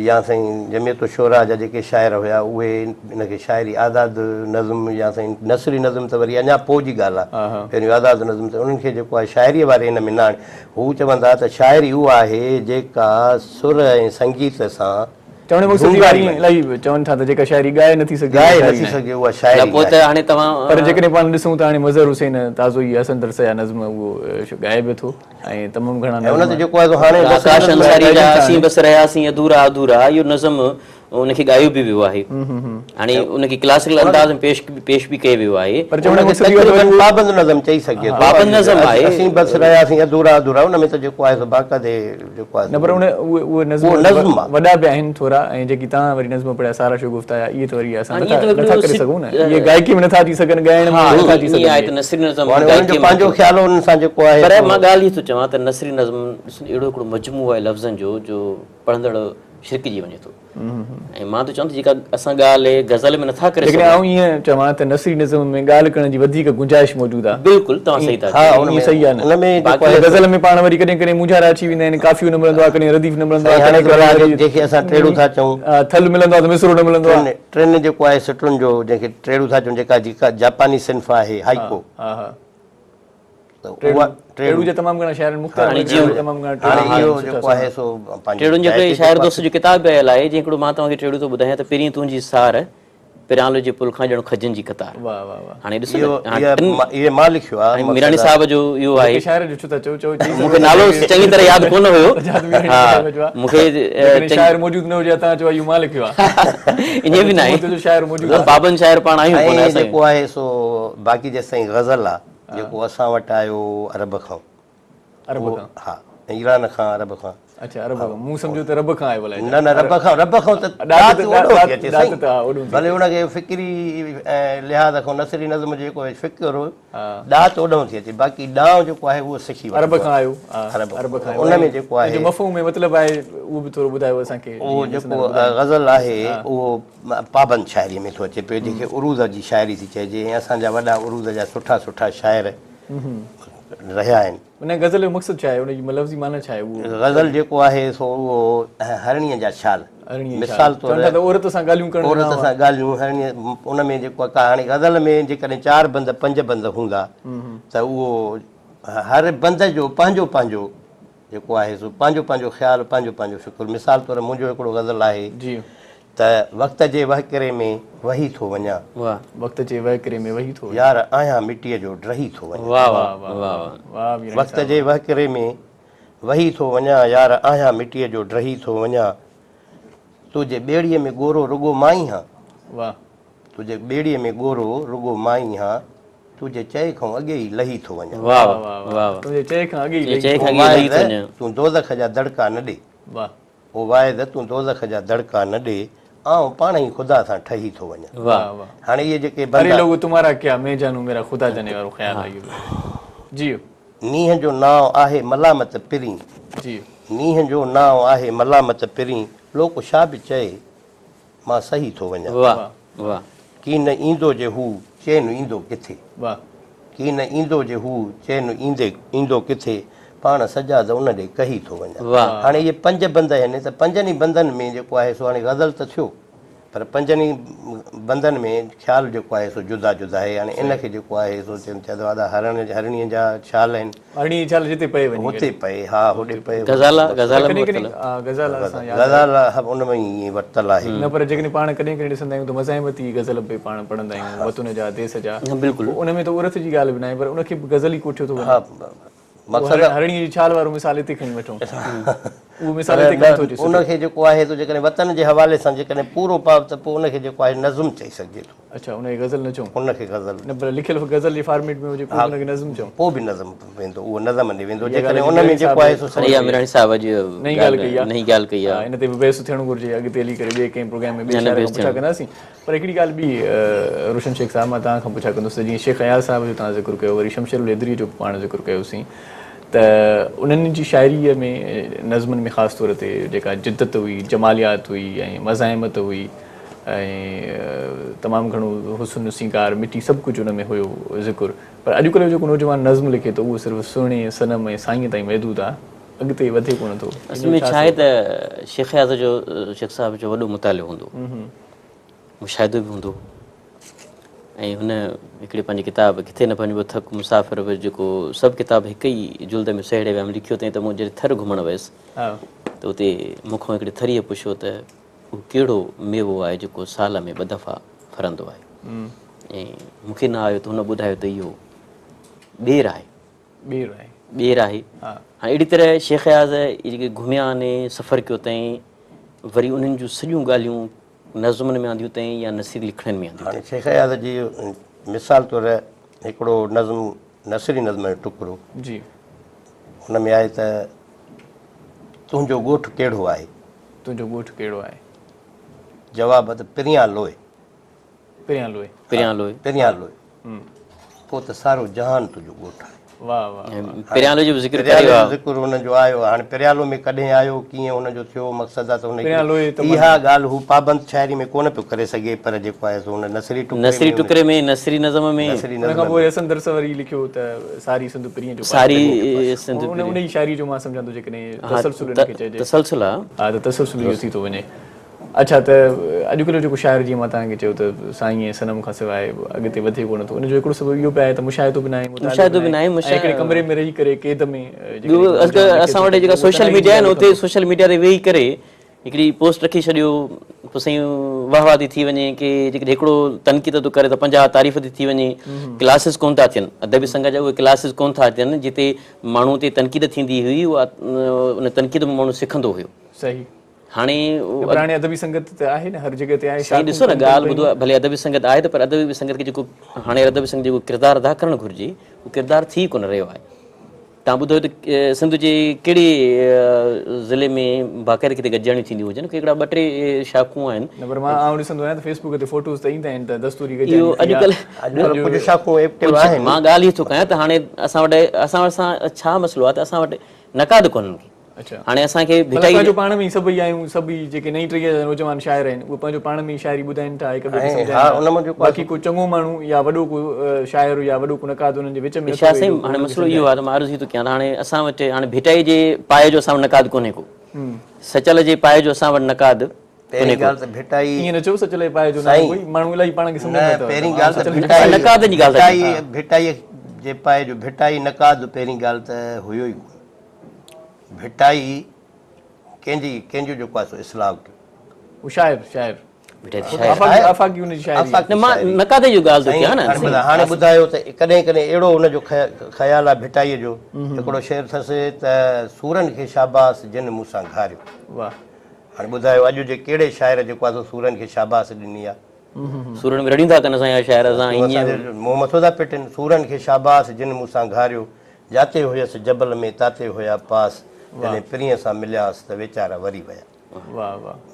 يا سائين جمعيت الشعراء جا جيڪي شاعر هيا اهي ان کي شاعري آزاد نظم يا سائين نثري نظم ته وري اڃا پوء جي ڳالهه آ پهريون آزاد نظم ته انهن کي جيڪو آهي شاعري واري ان ۾ نه آڻي هو چوندا ته شاعري اها آهي جيڪا سر ۽ سنگيت سان چوڻ جو مقصد اهو آهي الاهي چون ٿا ته جيڪا شاعري ڳائي نٿي سگهجي ڳائي نٿي سگهجي اها شاعري نه پوء ته هاڻي توهان پر جيڪڏهن پاڻ ڏسون ته هاڻي مظهر حسين تازو ئي حسن درس جا نظم اهو ڳائي به ٿو ۽ تمام گهڻا نظم ان تي جيڪو آهي سو هاڻي آڪاش انصاري جا اسين بس رهياسين اڌورا اڌورا اهو نظم ان کي ڳايو به ويو آهي هاڻي ان کي ڪلاسيڪل انداز ۾ پيش پيش به ڪيو ويو آهي پر چوڻ جو مقصد اهو آهي ته پابند نظم چئي سگهجي ٿو پابند نظم آهي اسين بس رهياسين اڌورا اڌورا ان ۾ ته جيڪو آهي سو باقاعدي جيڪو آهي نه پر ان اهي نظم وڏا به آهن ٿورا ۽ جيڪي توهان وري نظم پڙهيا سارا شگفته جا اهي ته وري اسان نٿا نٿا ڪري سگهون نه اهي گائڪي ۾ نٿا اچي سگهن ڳائڻ ۾ نٿا اچي سگهن آهي ته نثري نظم گائڪي ۾ پنهنجو خيال انهن سان جيڪو آهي پر مان ڳالهه هي ٿو چوان ته نثري نظم ڏسو اهڙو هڪڙو مجموعو آهي لفظن جو جو پڙهندڙ ڇرڪجي وڃي ٿو ۽ مان ٿو چوان ته جيڪا اسان ڳالهه غزل ۾ نٿا ڪري سگهون. جيڪڏهن آئون ائين چوان ته نثري نظم ۾ ڳالهه ڪرڻ جي وڌيڪ گنجائش موجود آهي. بلڪل توهان صحيح ٿا چئو. ائين صحيح آهي نه. باقي غزل ۾ پاڻ وري ڪڏهن ڪڏهن مونجهارا اچي ويندا آهن، قافيو نه ملندو آهي، ڪڏهن رديف نه ملندو آهي، ڪڏهن ڪڏهن وري جنهن کي اسان ٽيڙو ٿا چئون. ٿل ملندو آهي ته مصرعو نه ملندو آهي. ٽن جيڪو آهي سٽن جو جنهن کي ٽيڙو ٿا چئون جيڪا جيڪا جاپاني صنف آهي هائيڪو. ها ها. ٽيڙو جا تمام گهڻا شاعر آهن مختار تمام گهڻا ٽيڙو اهو جيڪو آهي سو ٽيڙن جو هڪڙي شاعر دوست جو ڪتاب به آيل آهي جنهن هڪڙو مان توهان کي ٽيڙو ٿو ٻڌايان ته پرين تنهنجي سار پريالو جي پل کان ڄڻ کجين جي قطار واه واه واه هاڻي ڏسو نه اهي مان لکيو آهي ميراڻي صاحب جو اهو آهي شاعر جو ڇو ٿا چئو چئو مون کي نالو چڱي طرح ياد ڪونه هيو ها مون کي شاعر موجود نه هجي توهان چئو اهو مان لکيو آهي ائين به ناهي شاعر موجود پابند شاعر پاڻ آهيون ڪونه اسان جيڪو آهي سو باقي جيستائين غزل آهي جيڪو اسان وٽ آيو عرب کان عرب کان ها ايران کان عرب کان اڇا عرب کان، مون سمجهيو ته رب کان آيو الائي ڇا. نه نه رب کان، رب کان ته ڏات اوڏو ٿي اچي سائين. ڀلي ان کي فڪري لحاظ کان نثري نظم جو جيڪو فڪر ڏات اوڏانهن ٿي اچي، باقي ڏانء جيڪو آهي اهو سکي وٺبو آهي. عرب کان آيو، عرب کان آيو. ان ۾ جيڪو آهي. ان جو مفهوم ۽ مطلب آهي اهو به ٿورو ٻڌايو اسان کي. اهو جيڪو غزل آهي اهو پابند شاعريء ۾ ٿو اچي پيو، جنهن کي عروض جي شاعري ٿي چئجي ۽ اسان جا وڏا عروض جا سٺا سٺا شاعر رهيا آهن. ان غزل جو مقصد ڇا آهي؟ ان جي لفظي معنيٰ ڇا آهي؟ اهو. غزل جيڪو آهي سو اهو هرڻيء جا ڇال. هرڻيء جا ڇال. مثال طور. چون ٿا ته عورت سان ڳالهيون ڪرڻ جو عورت سان ڳالهيون هرڻيء ان ۾ جيڪو آهي هاڻي غزل ۾ جيڪڏهن چار بند پنج بند هوندا ته اهو هر بند جو پنهنجو پنهنجو جيڪو آهي سو پنهنجو پنهنجو خيال پنهنجو پنهنجو فڪر. مثال طور منهنجو هڪڙو غزل آهي. جي. ته وقت جي وهڪري ۾ وهي ٿو وڃان. واھ. وقت جي وهڪري ۾ وهي ٿو وڃان. يار آهيان مٽيء جو ڊهي ٿو وڃان. واھ واھ واھ واھ ميراڻي وقت صاحب. جي وهڪري ۾ وهي ٿو وڃان يار آهيان مٽيء جو ڊهي ٿو وڃان. تنهنجي ٻيڙيء ۾ ڳورو رڳو مان ئي هان. واھ. تنهنجي ٻيڙيء ۾ ڳورو رڳو مان ئي هان. تنهنجي چئي کان اڳي ئي لهي ٿو وڃان. واھ واھ واھ. تنهنجي چئي کان اڳي ئي لهي ٿو او واعظ تون دوزخ جا دڙڪا نه ڏي. واھ. او واعظ تون دوزخ جا دڙڪا نه ڏي، آئون پاڻ ئي خدا سان ٺهي ٿو وڃان. واھ واھ. هاڻي اهي جيڪي اري بندا. لوگو تمهارا ڪيا مين جانون ميرا خدا جاني وارو خيال آهي اهو. جي. نينهن جو نانء آهي ملامت پرين. جي. نينهن جو نانء آهي ملامت پرين، لوڪ ڇا به چئي مان سهي ٿو وڃان. واھ واھ. ڪين ايندو جي هو چين ايندو ڪٿي. واھ. ڪين ايندو جي هو چين ايندي ايندو ڪٿي، پاڻ سجاد ان ڏي ڪهي ٿو وڃان. واھ. هاڻي اهي پنج بند آهن ته پنجن ئي بندن ۾ جيڪو آهي سو هاڻي غزل ته ٿيو پر پنجن ئي بندن ۾ خيال جيڪو آهي سو جدا جدا آهي. هاڻي ان کي جيڪو آهي سو چون ٿا ته ادا هرڻ هرڻيء جا ڇال آهن. هرڻيء جي ڇال جتي پئي وڃي هتي پئي ها هوڏي پئي. غزالا غزالا ڪڏهن به ڪڏهن ورتل آهي. غزالا اسان ياد آهي. غزالا ان ۾ ئي ورتل آهي. نه پر جيڪڏهن پاڻ ڪڏهن ڪڏهن ڏسندا آهيون ته مزاحمتي غزل به پاڻ پڙهندا آهيون وطن جا ديس جا بلڪل. پوء ان ۾ ته عورت جي ڳالهه به ناهي پر ان کي به غزل ئي ڪوٺيو ٿو وڃي. ها مقصد هرڻيء جي ڇال وارو مثال هتي کڻي وٺون اهو مثال هتي ڪونه ٿو اچي ان کي جيڪو آهي سو جيڪڏهن وطن جي حوالي سان جيڪڏهن پورو پاو ته پوء ان کي جيڪو آهي نظم چئي سگهجي ٿو. اڇا ان کي غزل نه چئون. ان کي غزل. نه پر لکيل غزل جي فارميٽ ۾ هجي پوء به ان کي نظم چئون. پوء به نظم ويندو اهو نظم ڏي ويندو جيڪڏهن ان ۾ جيڪو آهي سو اها ميراڻي صاحب اڄ نئين ڳالهه ڪئي آهي. نئين ڳالهه ڪئي آهي. ان تي به بحث ٿيڻ گهرجي اڳتي هلي ڪري ٻئي ڪنهن پروگرام ۾ ٻئي شاعر کان پڇا ڪنداسين پر هڪڙي ڳالهه ٻي روشن شيخ صاحب مان توهان کان پڇا ڪندس ته جيئن شيخ اياز صاحب جو توهان ذڪر ڪيو وري شمشير الحيدريء جو به پاڻ ذڪر ڪيوسين ته انهن جي شاعريء ۾ نظمن ۾ خاص طور تي جيڪا جدت هئي جماليات هئي ۽ مزاحمت هئي ۽ تمام گهڻو حسن سينگار مٽي سڀ ڪجهه ان ۾ هيو ذڪر پر اڄڪلهه جو جيڪو نوجوان نظم لکي ٿو اهو صرف سهڻي صنم ۽ سائينء تائين محدود آهي اڳتي وڌي ڪونه ٿو. اصل ۾ ڇا آهي ته شيخ اياز جو شيخ صاحب جو وڏو مطالعو هوندو هو مشاهدو به هوندو هو ۽ هن هڪڙي پنهنجي ڪتاب ڪٿي نه پنهنجو ٿڪ مسافر به جيڪو سڀ ڪتاب هڪ ئي جلد ۾ سهيڙي ويا لکيو اٿائين ته مون جڏهن ٿر گهمڻ ويس ته اتي مون کان هڪڙي ٿريء پڇيو ته اهو ڪهڙو ميوو آهي جيڪو سال ۾ ٻه دفعا ڦرندو آهي ۽ مون کي نه آيو ته هن ٻڌايو ته اهو ٻير آهي. ٻير آهي. ٻير آهي. هاڻي اهڙي طرح شيخ اياز اهي جيڪي گهميا آهن سفر ڪيو اٿائين وري انهن جون سڄيون ڳالهيون نظمن ۾ آنديون اٿائين يا نثري لکڻين ۾ آنديون هاڻي شيخ اياز جي مثال طور هڪڙو نظم نثري نظم جو ٽڪرو جي ان ۾ آهي ته تنهنجو ڳوٺ ڪهڙو آهي؟ تنهنجو ڳوٺ ڪهڙو آهي؟ جواب ته پريان لوء. پريان لوء. پريان لوء. پريان لوء. پوء ته سارو جهان تنهنجو ڳوٺ آهي. واه واه واه. پريان لوء جو به ذڪر ڪريو پريان لوء آ. جو ذڪر هن جو آيو آهي. هاڻي پريان لوء ۾ ڪڏهن آيو، ڪيئن هن جو ٿيو، مقصد آ ته هن پريان لوء ته اها ڳالهه هو پابند شاعري ۾ ڪونه پيو ڪري سگهي پر جيڪو آهي سو هن نثري ٽڪري ۾. نثري ٽڪري ۾، نثري نظم ۾. نثري ان نظم کان ۾. پوء حسن درس وري لکيو ته ساري سنڌ پرينء جو پاسو. ساري سنڌ ان پرينء. انهيء شاعري جو مان سمجهان ٿو جيڪڏهن تسلسل ان کي چئجي. تسلسل آ. ها ته تسلسل اهو ٿي ٿو وڃي. اڇا ته اڄڪلهه جو جيڪو شاعر جيئن مان توهان کي چيو ته سائين ۽ صنم کان سواء اڳتي وڌي ڪونه ٿو ان جو هڪڙو سبب اهو به آهي ته مشاهدو به ناهي مطالعو به ناهي ۽ هڪڙي ڪمري ۾ رهي ڪري قيد ۾ ٻيو اسان وٽ جيڪا سوشل ميڊيا آهي نه اتي سوشل ميڊيا تي ويهي ڪري هڪڙي پوسٽ رکي ڇڏيو پوء سائين واهه واهه ٿي ٿي وڃي ڪي جيڪڏهن هڪڙو تنقيد ٿو ڪري ته 50 تعريف ٿي ٿي وڃي ڪلاسز ڪونه ٿا ٿين ادبي سنگت جا اهي ڪلاسز ڪونه ٿا ٿين جتي ماڻهو تي تنقيد ٿيندي هئي اها ان تنقيد مان ماڻهو سکندو هيو. صحيح. هاڻي نه پر هاڻي ادبي سنگت ته آهي نه هر جڳهه تي آهي سائين ڏسو نه ڳالهه ٻڌو ڀلي ادبي سنگت آهي ته پر ادبي سنگت کي جيڪو هاڻي ادبي سنگت جيڪو ڪردار ادا ڪرڻ گهرجي اهو ڪردار ٿي ڪونه رهيو آهي. توهان ٻڌايو ته سنڌ جي ڪهڙي ضلعي ۾ باقاعده ڪٿي گڏجاڻيون ٿينديون هجن هڪڙا ٻه ٽي شاخون آهن. نه پر مان آئون ڏسندو آهيان ته فيس بڪ تي فوٽوز ته ايندا آهن ته دستوري گڏجاڻي اهو ٿي آهي. اڄڪلهه اڄڪلهه ڪجهه شاخون ايڪٽو آهن. مان ڳالهه هي ٿو ڪيان ته هاڻي اسان وٽ اسان وٽ سان ڇا مسئلو آهي ته اسان وٽ نقاد ڪونهن ڪي. هاڻي اسان کي ڀٽائي پنهنجو پاڻ ۾ سڀئي آهيون سڀئي جيڪي نئين ٽهيء جا نوجوان شاعر آهن اهي پنهنجو پاڻ ۾ ئي شاعري ٻڌائين ٿا هڪ ٻئي کي سمجهائين ٿا باقي ڪو چڱو ماڻهو يا وڏو ڪو شاعر يا وڏو ڪو نقاد انهن جي وچ ۾ نٿو ويهي هاڻي مسئلو اهو آهي ته مان عرض هي ٿو ڪيان ته هاڻي اسان وٽ هاڻي ڀٽائي جي پائي جو اسان وٽ نقاد ڪونهي ڪو سچل جي پائي جو اسان وٽ نقاد پهرين ڳالهه ته ڀٽائي ائين نه چئو سچل جي پائي جو ناهي ڪوئي ماڻهو الاهي پاڻ کي سمجهندا اٿو پهرين ڳالهه ته ڀٽائي نقاد جي ڳالهه ڀٽائي ڀٽائي جي پائي جو ڀٽائي نقاد پهرين ڳالهه ته هيو ئي ڪونه ڀٽائي ڪنهن جي ڪنهن جو جيڪو آهي سو اصلاح ڪيو. هو شاعر شاعر ڀٽائي ته شاعر آفاقي ان جي شاعري آهي. نه مان نقاد جي ڳالهه ٿو ڪيان نه. هاڻي ٻڌايو ته ڪڏهن ڪڏهن اهڙو ان جو خيال آهي ڀٽائيء جو هڪڙو شعر اٿس ته سورن کي شاباس جن مون سان گهاريو. واهه. هاڻي ٻڌايو اڄ جي ڪهڙي شاعر جيڪو آهي سو سورن کي شاباس ڏني آهي. سورن ۾ رڙيون ٿا ڪن اسان جا شاعر اسان ائين منهن مٿو ٿا پٽن سورن کي شاباس جن مون سان گهاريو. جاتي هيس جبل ۾ تاتي هيا پاس، جڏهن پرينء سان ملياس ته ويچارا وري ويا.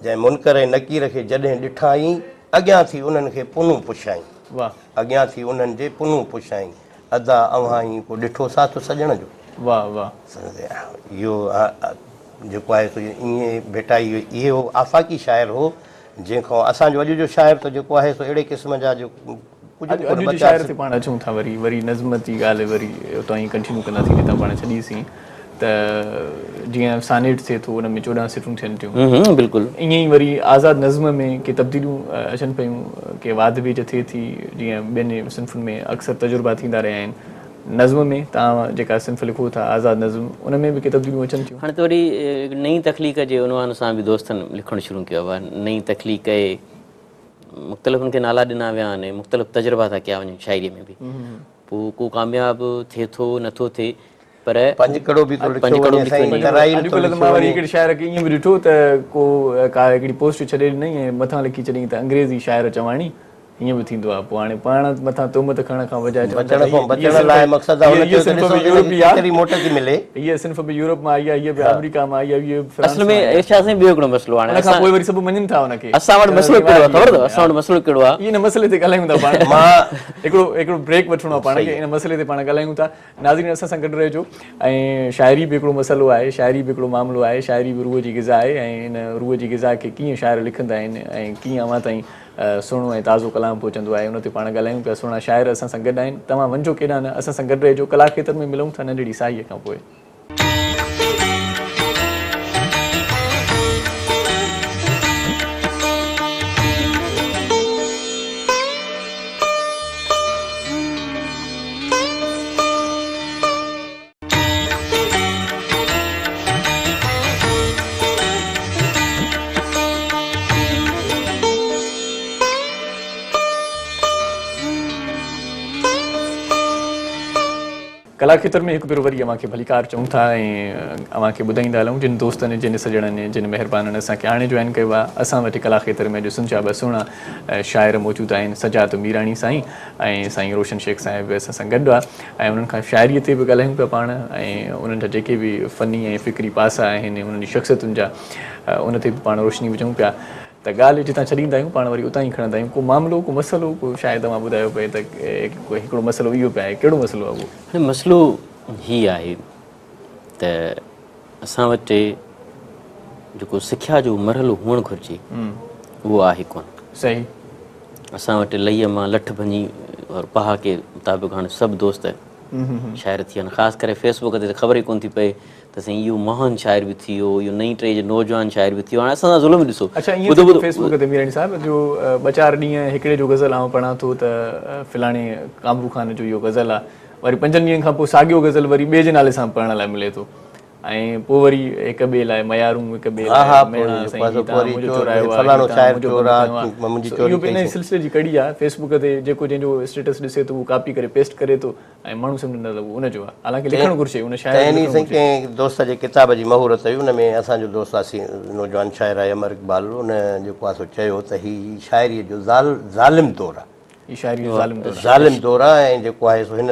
جنهن منڪر ۽ نڪير کي جڏهن ڏٺائين، اڳيان ٿي انهن کي پنهون پڇيائين. اڳيان ٿي انهن جي پنهون پڇيائين، ادا اوهان ئي ڪو ڏٺو ساٿ سڄڻ جو. اهو جيڪو آهي سو ائين ڀٽائي اهو آفاقي شاعر هو، جنهن کان اسان جو اڄ جو شاعر ته جيڪو آهي سو اهڙي قسم جا جو اڄ جي شاعر تي پاڻ اچون ٿا وري وري نظم جي ڳالهه وري اتان ئي ڪنٽينيو ڪنداسين جتان پاڻ ڇڏيسين ته جيئن سانيٽ ٿئي ٿو ان ۾ 14 سٽون ٿين ٿيون بلڪل ائين ئي وري آزاد نظم ۾ ڪي تبديليون اچن پيون ڪي واڌ ويجهه ٿئي ٿي جيئن ٻين صنفن ۾ اڪثر تجربا ٿيندا رهيا آهن نظم ۾ توهان جيڪا صنف لکو ٿا آزاد نظم ان ۾ به ڪي تبديليون اچن ٿيون. هاڻي ته وري نئين تخليق جي عنوان سان به دوستن لکڻ شروع ڪيو آهي نئين تخليق مختلف ان کي نالا ڏنا ويا آهن مختلف تجربا ٿا ڪيا وڃن شاعري ۾ به پوء ڪو ڪامياب ٿئي ٿو نٿو ٿئي پر پنجڪڙو به ٿو لکيو وڃي سائين ترائيل ٿو اڄڪلهه ته مان وري هڪڙي شاعر کي ائين به ڏٺو ته ڪو ڪا هڪڙي پوسٽ ڇڏي ڏنائين ۽ مٿان لکي ڇڏيائين ته انگريزي شاعر چواڻي ائين به ٿيندو آهي پوء هاڻي پاڻ مٿان تهمت کڻڻ کان بجاء چون ٿا ته بچڻ لاء مقصد آهي هن چيو ته ڏسو هن کي ڪيتري موٽ ٿي ملي. هيء صنف به يورپ مان آئي آهي، هيء به آمريڪا مان آئي آهي، هيء به فرانس اصل ۾ مان آئي آهي. ارشاد سائين ٻيو هڪڙو مسئلو آهي ان کان پوء وري سڀ مڃن ٿا ان کي. اسان وٽ مسئلو ڪهڙو آهي خبر اٿو اسان وٽ مسئلو ڪهڙو آهي. ان مسئلي تي ڳالهايون ٿا پاڻ. هڪڙو هڪڙو بريڪ وٺڻو آهي پاڻ کي ان مسئلي تي پاڻ ڳالهايون ٿا. ناظرين اسان سان گڏ رهجو ۽ شاعري به هڪڙو مسئلو آهي، شاعري به هڪڙو معاملو آهي، شاعري به روح جي غذا آهي ۽ ان روح جي غذا کي ڪيئن شاعر لکندا آهن ۽ ڪيئن اوهان تائين سهڻو ۽ تازو ڪلام پهچندو آهي ان تي پاڻ ڳالهايون پيا سهڻا شاعر اسان سان گڏ آهن توهان وڃجو ڪيڏانهن نه اسان سان گڏ رهجو ڪلاڪ کيتر ۾ ملون ٿا ننڍڙي ساهيء کان پوء. ڪلاکيتر ۾ هڪ ڀيرو وري اوهان کي ڀليڪار چئون ٿا ۽ اوهان کي ٻڌائيندا هلون جن دوستن جن سڄڻن جن مهربانن اسان کي هاڻي جوائن ڪيو آهي اسان وٽ ڪلاکيتر ۾ اڄ سنڌ جا ٻه سهڻا شاعر موجود آهن سجاد ميراڻي سائين ۽ سائين روشن شيخ صاحب به اسان سان گڏ آهي ۽ انهن کان شاعريء تي به ڳالهايون پيا پاڻ ۽ انهن جا جيڪي به فني ۽ فڪري پاسا آهن انهن جي شخصيتن جا ان تي به پاڻ روشني وجهون پيا ته ڳالهه جتان ڇڏيندا آهيون پاڻ وري اتان ئي کڻندا آهيون ڪو معاملو ڪو مسئلو ڪو شايد اوهان ٻڌايو پئي ته هڪڙو مسئلو اهو به آهي ڪهڙو مسئلو آهي اهو؟ هاڻي مسئلو هي آهي ته اسان وٽ جيڪو سکيا جو مرحلو هئڻ گهرجي اهو آهي ڪونه. صحيح. اسان وٽ لئيء مان لٺ ڀڃي اور پهاڪي مطابق هاڻي سڀ دوست شاعر ٿي ويا آهن خاص ڪري فيس بڪ تي ته خبر ئي ڪونه ٿي پئي ته سائين اهو مهان شاعر به ٿي ويو اهو نئين ٽهي جو نوجوان شاعر به ٿي ويو هاڻي اسان سان ظلم ڏسو اڇا ائين ٿيندو فيس بڪ تي ميراڻي صاحب جو ٻه چار ڏينهن هڪڙي جو غزل آئون پڙهان ٿو ته فلاڻي ڪامرو خان جو اهو غزل آهي وري پنجن ڏينهن کان پوء ساڳيو غزل وري ٻئي جي نالي سان پڙهڻ لاء ملي ٿو ۽ پوء وري هڪ ٻئي لاء ميارون هڪ ٻئي لاء ميڻا سائين هي توهان منهنجو چورايو آهي هي توهان منهنجو بند کنيو آهي سو اهو به انهي سلسلي جي ڪڙي آهي فيس بڪ تي جيڪو جنهن جو اسٽيٽس ڏسي ٿو اهو ڪاپي ڪري پيسٽ ڪري ٿو ۽ ماڻهو سمجهن ٿا ته اهو ان جو آهي حالانڪه لکڻ گهرجي ان شاعر کي تنهن ڏينهن لکڻ سائين گهرجي. ڪنهن دوست جي ڪتاب جي مهورت هئي ان ۾ اسان جو دوست آسي نوجوان شاعر آهي امر اقبال ان جيڪو آهي سو چيو ته هي شاعريء جو ظالم دور آهي. هي شاعري جو ظالم دور آهي. ظالم دور آهي ۽ جيڪو آهي سو هن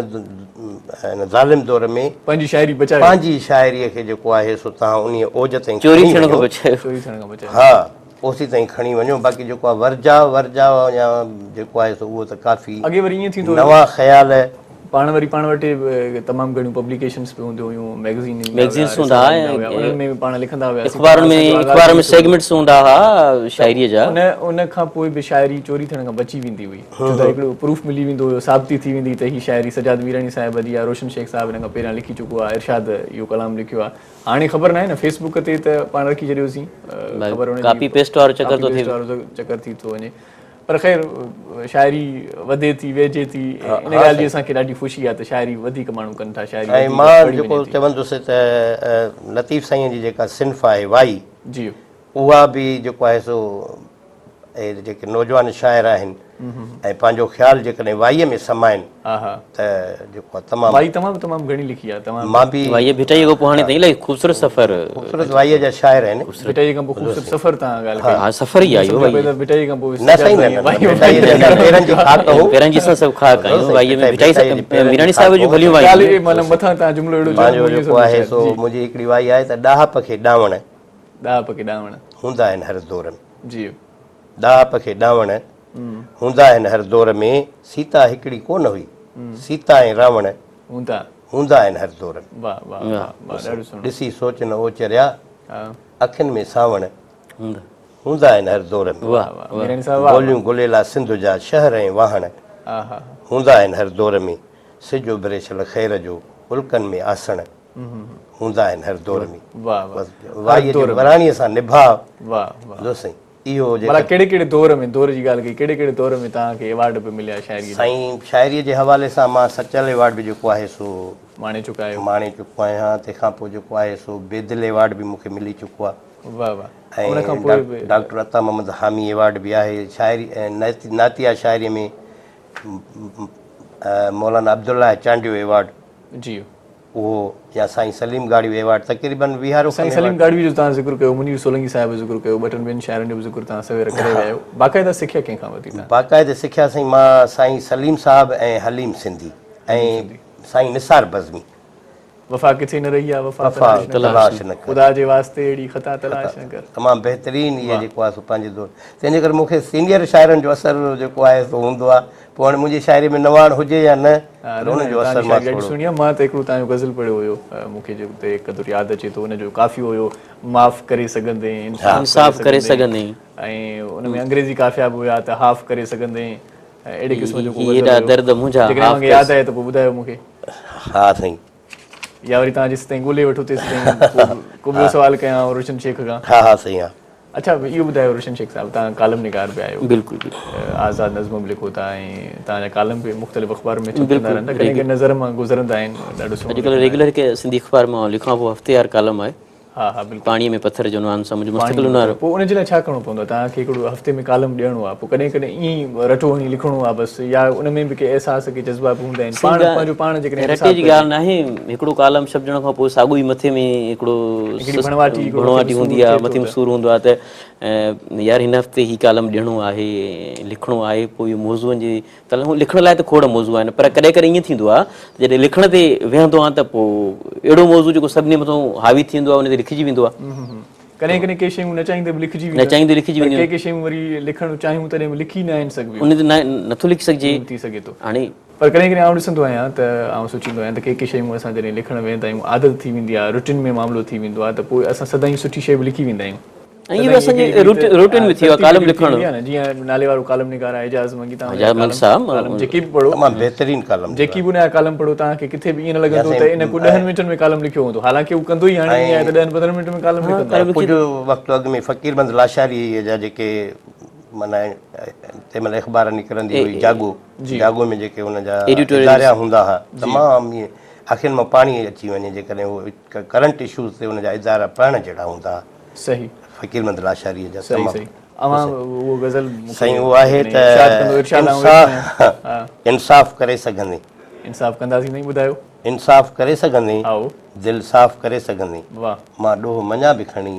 هن ظالم دور ۾ پنهنجي شاعري بچايو. پنهنجي شاعريء کي جيڪو آهي سو توهان انهيء اوج تائين چوري کڻي ٿيڻ کان وڃو. بچايو. چوري ٿيڻ کان بچايو. ها اوسي تائين کڻي وڃو باقي جيڪو آهي ورجاء ورجاء يا جيڪو آهي سو اهو ته ڪافي اڳي وري ائين ٿيندو هيو. نوان خيال. پاڻ وري پاڻ وٽ تمام گهڻيون پبليڪيشنس به هونديون هيون ميگزين ايندا هيا ميگزينس هوندا رسالا ايندا هئا هيا انهن ۾ به پاڻ لکندا هياسين اخبارن ۾ اخبارن ۾ سيگمينٽس هوندا هئا شاعريء جا. ان ان کان پوء به شاعري چوري ٿيڻ کان بچي ويندي هئي ڇو ته هڪڙو پروف ملي ويندو هيو ثابتي ٿي ويندي ته هي شاعري سجاد ميراڻي صاحب جي آهي روشن شيخ صاحب هن کان پهريان لکي چڪو آهي ارشاد اهو ڪلام لکيو آهي هاڻي خبر ناهي نه فيس بڪ تي ته پاڻ رکي ڇڏيوسين خبر ان جي ڪاپي پيسٽ وارو چڪر ٿو ٿئي ڪاپي پيسٽ وارو چڪر ٿي ٿو وڃي پر خير شاعري وڌي ٿي ويجهي ٿي ان ڳالهه جي اسان کي ڏاڍي خوشي آهي ته شاعري وڌيڪ ماڻهو ڪن ٿا شاعري ۽ مان جيڪو چوندس ته لطيف سائين جي جيڪا صنف آهي وائي جي اها به جيڪو آهي سو اهي جيڪي نوجوان شاعر آهن ۽ پنهنجو خيال جيڪڏهن وائيء ۾ سمائن ته جيڪو آهي تمام وائي تمام تمام گهڻي لکي آهي تمام مان به وائيء ڀٽائيء کان پوء هاڻي تائين الاهي خوبصورت سفر خوبصورت وائيء جا شاعر آهن ڀٽائيء کان پوء خوبصورت سفر تان ڳالهه ڪئي ها سفر ئي آهي اهو وائي ڀٽائيء کان پوء نه سائين نه نه ڀٽائيء جا پيرن جي خاڪ هو پيرن جي اسان سڀ خاڪ آهيون وائيء ۾ ڀٽائي ميراڻي صاحب جون ڀليون وايون ڳالهه معنيٰ مٿان تان جملو اهڙو چيو پنهنجو جيڪو آهي سو منهنجي هڪڙي وائي آهي ته ڏاهپ کي ڏانوڻ ڏاهپ کي ڏانوڻ هوندا آهن هر دور ۾. جي. ڏاهپ کي ڏانوڻ هوندا آهن هر دور ۾. سيتا هڪڙي ڪو نه هئي، سيتا ۽ راوڻ هوندا هوندا آهن هر دور ۾. واه واه واه واه ڏاڍو سهڻو. ڏسي سوچ نه اوچريا، اکين ۾ سانوڻ هوندا هوندا آهن هر دور ۾. واه واه ميراڻي صاحب واه. گوليون گليلا سنڌ جا شهر ۽ واهڻ هوندا آهن هر دور ۾. سج اڀري شل خير جو الڪن ۾ آسڻ هوندا آهن هر دور ۾. واه واه بس وائيء جي وراڻيء سان نڀاء واه واه جو سائين اهو جيڪا ڀلا ڪهڙي ڪهڙي دور ۾ دور جي ڳالهه ڪئي ڪهڙي ڪهڙي دور ۾ توهان کي ايوارڊ به مليا شاعريء جا؟ سائين شاعريء جي حوالي سان مان سچل ايوارڊ به جيڪو آهي سو ماڻي چڪا آهيو. ماڻي چڪو آهيان تنهن کان پوء جيڪو آهي سو بيدل ايوارڊ به مون کي ملي چڪو آهي. واه واه ان کان پوء ۽ به ڊاڪٽر عطا محمد حامي ايوارڊ به آهي شاعري نعتيه شاعريء ۾ مولانا عبدالله چانڊيو ايوارڊ جي اهو يا سائين سليم گاڏهي ايوارڊ تقريبن ويهارو سائين سليم گاڏهي جو توهان ذڪر ڪيو منير سولنگي صاحب جو ذڪر ڪيو ٻه ٽن ٻين شاعرن جو به ذڪر توهان سوير ڪري ويا آهيو باقاعده سکيا ڪنهن کان ورتي توهان؟ باقاعده سکيا سائين مان سائين سليم صاحب ۽ حليم سنڌي ۽ سائين نثار بزمي. وفا ڪٿي نه رهي آ وفا تلاش نه ڪر. خدا جي واسطي اهڙي خطا تلاش نه ڪر. تمام بهترين اهي جيڪو آهي سو پنهنجي دور تنهن جي ڪري مون کي سينيئر شاعرن جو اثر جيڪو آهي سو هوندو آهي پوء هاڻي منهنجي شاعري ۾ نواڻ هجي يا نه پر انهن جو اثر مان ٿورو سڻي مان ته هڪڙو توهان جو غزل پڙهيو هيو مون کي جيڪو قدر ياد اچي ٿو ان جو قافيو هيو معاف ڪري سگهندين انصاف ڪري سگهندين ۽ ان ۾ انگريزي قافيا به هيا ته هاف ڪري سگهندين اهڙي قسم جو ڪو غزل هيڏا درد منهنجا جيڪڏهن اوهان کي ياد آهي ته پوء ٻڌايو مون کي. ها سائين. يا وري توهان جيستائين ڳولي وٺو تيستائين ڪو ٻيو سوال ڪيان روشن شيخ کان. ها ها سائين ها. اڇا اهو ٻڌايو روشن شيخ صاحب توهان ڪالم نگار به آهيو. بلڪل بلڪل. آزاد نظم به لکو ٿا ۽ توهان جا ڪالم به مختلف اخبارن ۾ ڇپجندا رهن ٿا ڪڏهن ڪڏهن نظر مان گذرندا آهن ڏاڍو سهڻو. اڄڪلهه ريگيولر هڪ سنڌي اخبار مان لکان پيو هفتيوار ڪالم آهي. ها ها بلڪل. پاڻيء ۾ پٿر جي عنوان سان منهنجو مستقل عنوان. پوء ان جي لاء ڇا ڪرڻو پوندو آهي؟ توهان کي هڪڙو هفتي ۾ ڪالم ڏيڻو آهي پوء ڪڏهن ڪڏهن ائين ئي رٽو هڻي لکڻو آهي بس يا ان ۾ به ڪي احساس ڪي جذبا به هوندا آهن پاڻ پنهنجو پاڻ جيڪڏهن رٽي جي ڳالهه ناهي هڪڙو ڪالم ڇپجڻ کان پوء ساڳيو ئي مٿي ۾ هڪڙو هڪڙي ڀڻواٽي ڀڻواٽي هوندي آهي مٿي ۾ سور هوندو آهي ته يار هن هفتي هي ڪالم ڏيڻو آهي لکڻو آهي پوء اهو موضوعن جي ته لکڻ لاء ته کوڙ موضوع آهن پر ڪڏهن ڪڏهن ائين ٿيندو آهي ته جڏهن لکڻ تي ويهندو آهيان ته پوء اهڙو موضوع جيڪو سڀني مٿان حاوي ٿي ويندو آهي ان تي لکجي ويندو آهي. ڪڏهن ڪڏهن ڪي شيون نه چاهيندي به لکجي وينديون نه چاهيندي لکجي وينديون ڪي ڪي شيون وري لکڻ چاهيون تڏهن به لکي ناهن سگهبيون. ان تي نٿو لکي سگهجي. ٿي سگهي ٿو. هاڻي. پر ڪڏهن ڪڏهن آئون ڏسندو آهيان ته آئون سوچيندو آهيان ته ڪي ڪي شيون اسان جڏهن لکڻ ويهندا آهيون عادت ٿي ويندي آهي روٽين ۾ معاملو ٿي ويندو آهي ته پوء اسان سدائين سٺي شيء به لکي ويندا آهيون. ۽ اهو اسان جي روٽين ۾ ٿي ويو آهي ڪالم لکڻ. جيئن نالي وارو ڪالم نگار آهي اعجاز منگي توهان اعجاز منگي صاحب ڪالم جيڪي به پڙهو تمام بهترين ڪالم جيڪي به ان جا ڪالم پڙهو توهان کي ڪٿي به ائين نه لڳندو ته ان ڪو ڏهن منٽن ۾ ڪالم لکيو هوندو حالانڪه هو ڪندو ئي هاڻي ائين آهي ته ڏهن پندرهن منٽن ۾ ڪالم لکندو آهي. ڪجهه وقت اڳ ۾ فقير مند لاشاري جا جيڪي معنيٰ تنهن مهل اخبار نڪرندي هئي جاڳو جاڳو ۾ جيڪي ان جا اداريا هوندا هئا تمام ائين اکين مان پاڻي اچي وڃي جيڪڏهن هو ڪرنٽ اشوز تي ان جا ادارا پڙهڻ جهڙا هوندا هئا. صحيح. فقير مند لاشاريء جا صحيح تمام. صحيح اوهان اهو غزل مون کي سائين اهو آهي ته ارشاد ڪندو ارشاد آئون ويٺو آهيان ها. انصاف ڪري سگهندين. انصاف ڪنداسين سائين ٻڌايو. انصاف ڪري سگهندين. هائو. دل صاف ڪري سگهندين. واه. مان ڏوهه مڃان به کڻي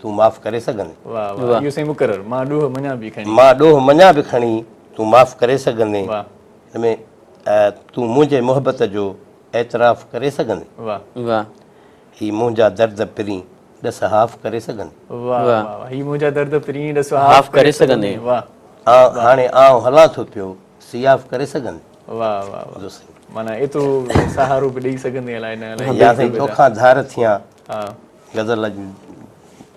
تون معاف ڪري سگهندين. واه واه اهو سائين مقرر مان ڏوهه مڃان به کڻي. مان ڏوهه مڃان به کڻي تون معاف ڪري سگهندين؟ هن ۾ تون منهنجي محبت جو اعتراف ڪري سگهندين؟ واه. هي منهنجا درد پرين ڏس هاف ڪري سگهندين؟ واه واه هي منهنجا درد پرين ڏس هاف ڪري سگهندين؟ واه. هاڻي آئون هلان ٿو پيو سياف ڪري سگهندين؟ واه واه واه معنيٰ ايترو سهارو به ڏئي سگهندين الائي نه الائي. يا سائين توکان ڌار ٿيان غزل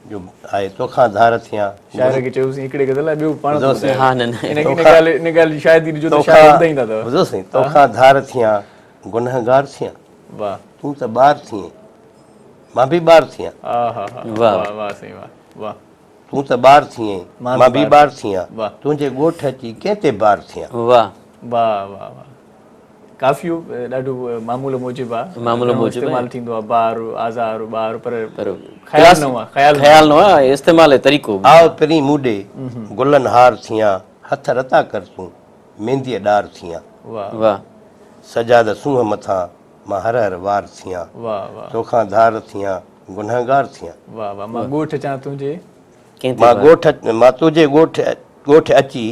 جو آهي توکان ڌار ٿيان. شاعر کي چيوسين هڪڙي غزل آهي ٻيو پاڻ ٿو ٻڌائي. ها نه نه ان ڳالهه ان ڳالهه جي شاهدي ڏجو ته شاعر ٻڌائيندا اٿو. ٻڌو سائين توکان ڌار ٿيان گنهگار ٿيان. واه. تون ته ٻار ٿئين مان به ٻار ٿيان. آها ها واه واه سائين واه واه. تون ته ٻار ٿئين مان به ٻار ٿيان تنهنجي ڳوٺ اچي ڪنهن تي بار ٿيان. واه واه واه واه. قافيو ڏاڍو معمول موجب آ. معمول موجب استعمال ٿيندو آ بار آزار ٻار پر خيال نه آ خيال نه آ استعمال جو طريقو. آء پرين مون ڏي گلن هار ٿيان هٿ رتا ڪر تون مينديء ڏار ٿيان. واه. سجاد سونهن مٿان مان هر هر وار ٿيان. واه واه. توکان ڌار ٿيان گنهگار ٿيان. واه واه مان ڳوٺ اچان تنهنجي. ڪنهن تي مان ڳوٺ مان تنهنجي ڳوٺ ڳوٺ اچي.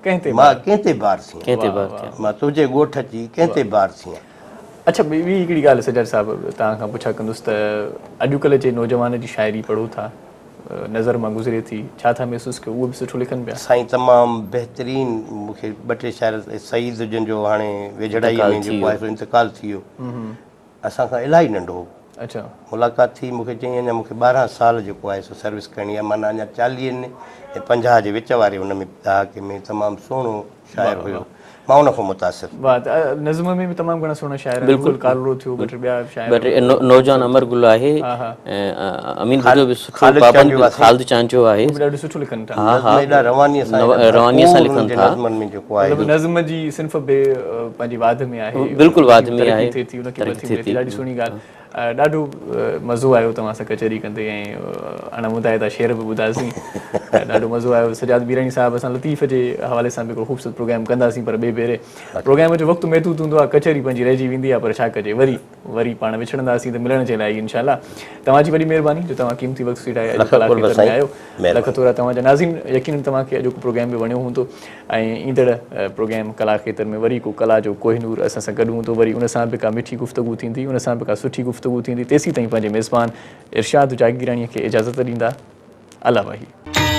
ڪنهن تي مان ڪنهن تي بار ٿيان. ڪنهن تي بار ٿيان. مان تنهنجي ڳوٺ اچي ڪنهن تي بار ٿيان. اڇا ٻي هڪڙي ڳالهه سجاد صاحب توهان کان پڇا ڪندس ته اڄڪلهه جي نوجوان جي شاعري پڙهو ٿا نظر مان گذري ٿي ڇا ٿا محسوس ڪيو اهو به سٺو لکن پيا؟ سائين تمام بهترين مون کي ٻه ٽي شاعر سعيد جن جو هاڻي ويجهڙائي ۾ جيڪو آهي سو انتقال ٿي ويو اسان کان الاهي ننڍو هو. اڇا. ملاقات ٿي مون کي چيائين اڃا مون کي 12 سال جيڪو آهي سو سروس ڪرڻي آهي معنيٰ اڃا چاليهن ۽ 50 جي وچ واري ان ۾ ڏهاڪي ۾ تمام سهڻو شاعر هيو مان ان کان متاثر. واه ته نظم ۾ به تمام گهڻا سهڻا شاعر آهن روحل ڪالرو ٿيو ٻه ٽي ٻيا شاعر. ٻه ٽي نوجوان امر گل آهي ۽ امين ڀٽو به سٺو پابند خالد چانڊيو آهي. اهي به ڏاڍو سٺو لکن ٿا. ها ها نظم ايڏا روانيء سان روانيء سان لکن ٿا. نظمن ۾ جيڪو آهي. مطلب نظم جي صنف به پنهنجي واڌ ۾ آهي. بلڪل واڌ ۾ آهي. ترقي ٿئي ٿي ان کي وٿي ملي ٿي ڏاڍي سهڻي ڳالهه. ڏاڍو مزو آيو توهان سان ڪچهري ڪندي ۽ اڻ مدائتا شعر به ٻڌاسين ڏاڍو مزو آيو سجاد ميراڻي صاحب اسان لطيف جي حوالي سان به هڪڙو خوبصورت پروگرام ڪنداسين پر ٻئي ڀيري پروگرام جو وقت محدود هوندو آهي ڪچهري پنهنجي رهجي ويندي آهي پر ڇا ڪجي وري وري پاڻ وڇڙنداسين ته ملڻ جي لاء ئي انشاء الله توهان جي وڏي مهرباني جو توهان قيمتي وقت سيڙائي اڄ ڪلا کيتر ۾ آيو لک ٿورا توهان جا ناظرين يقينن توهان کي اڄوڪو پروگرام به وڻيو هوندو ۽ ايندڙ پروگرام ڪلا کيتر ۾ وري ڪو ڪلا جو ڪوهنور اسان سان گڏ هوندو وري ان سان به ڪا مٺي گفتگو ٿيندي ان سان به ڪا سٺي گفتگو ٿيندي تيسين تائين پنهنجي ميزبان ارشاد جاگيراڻي کي اجازت ڏيندا الله واهي.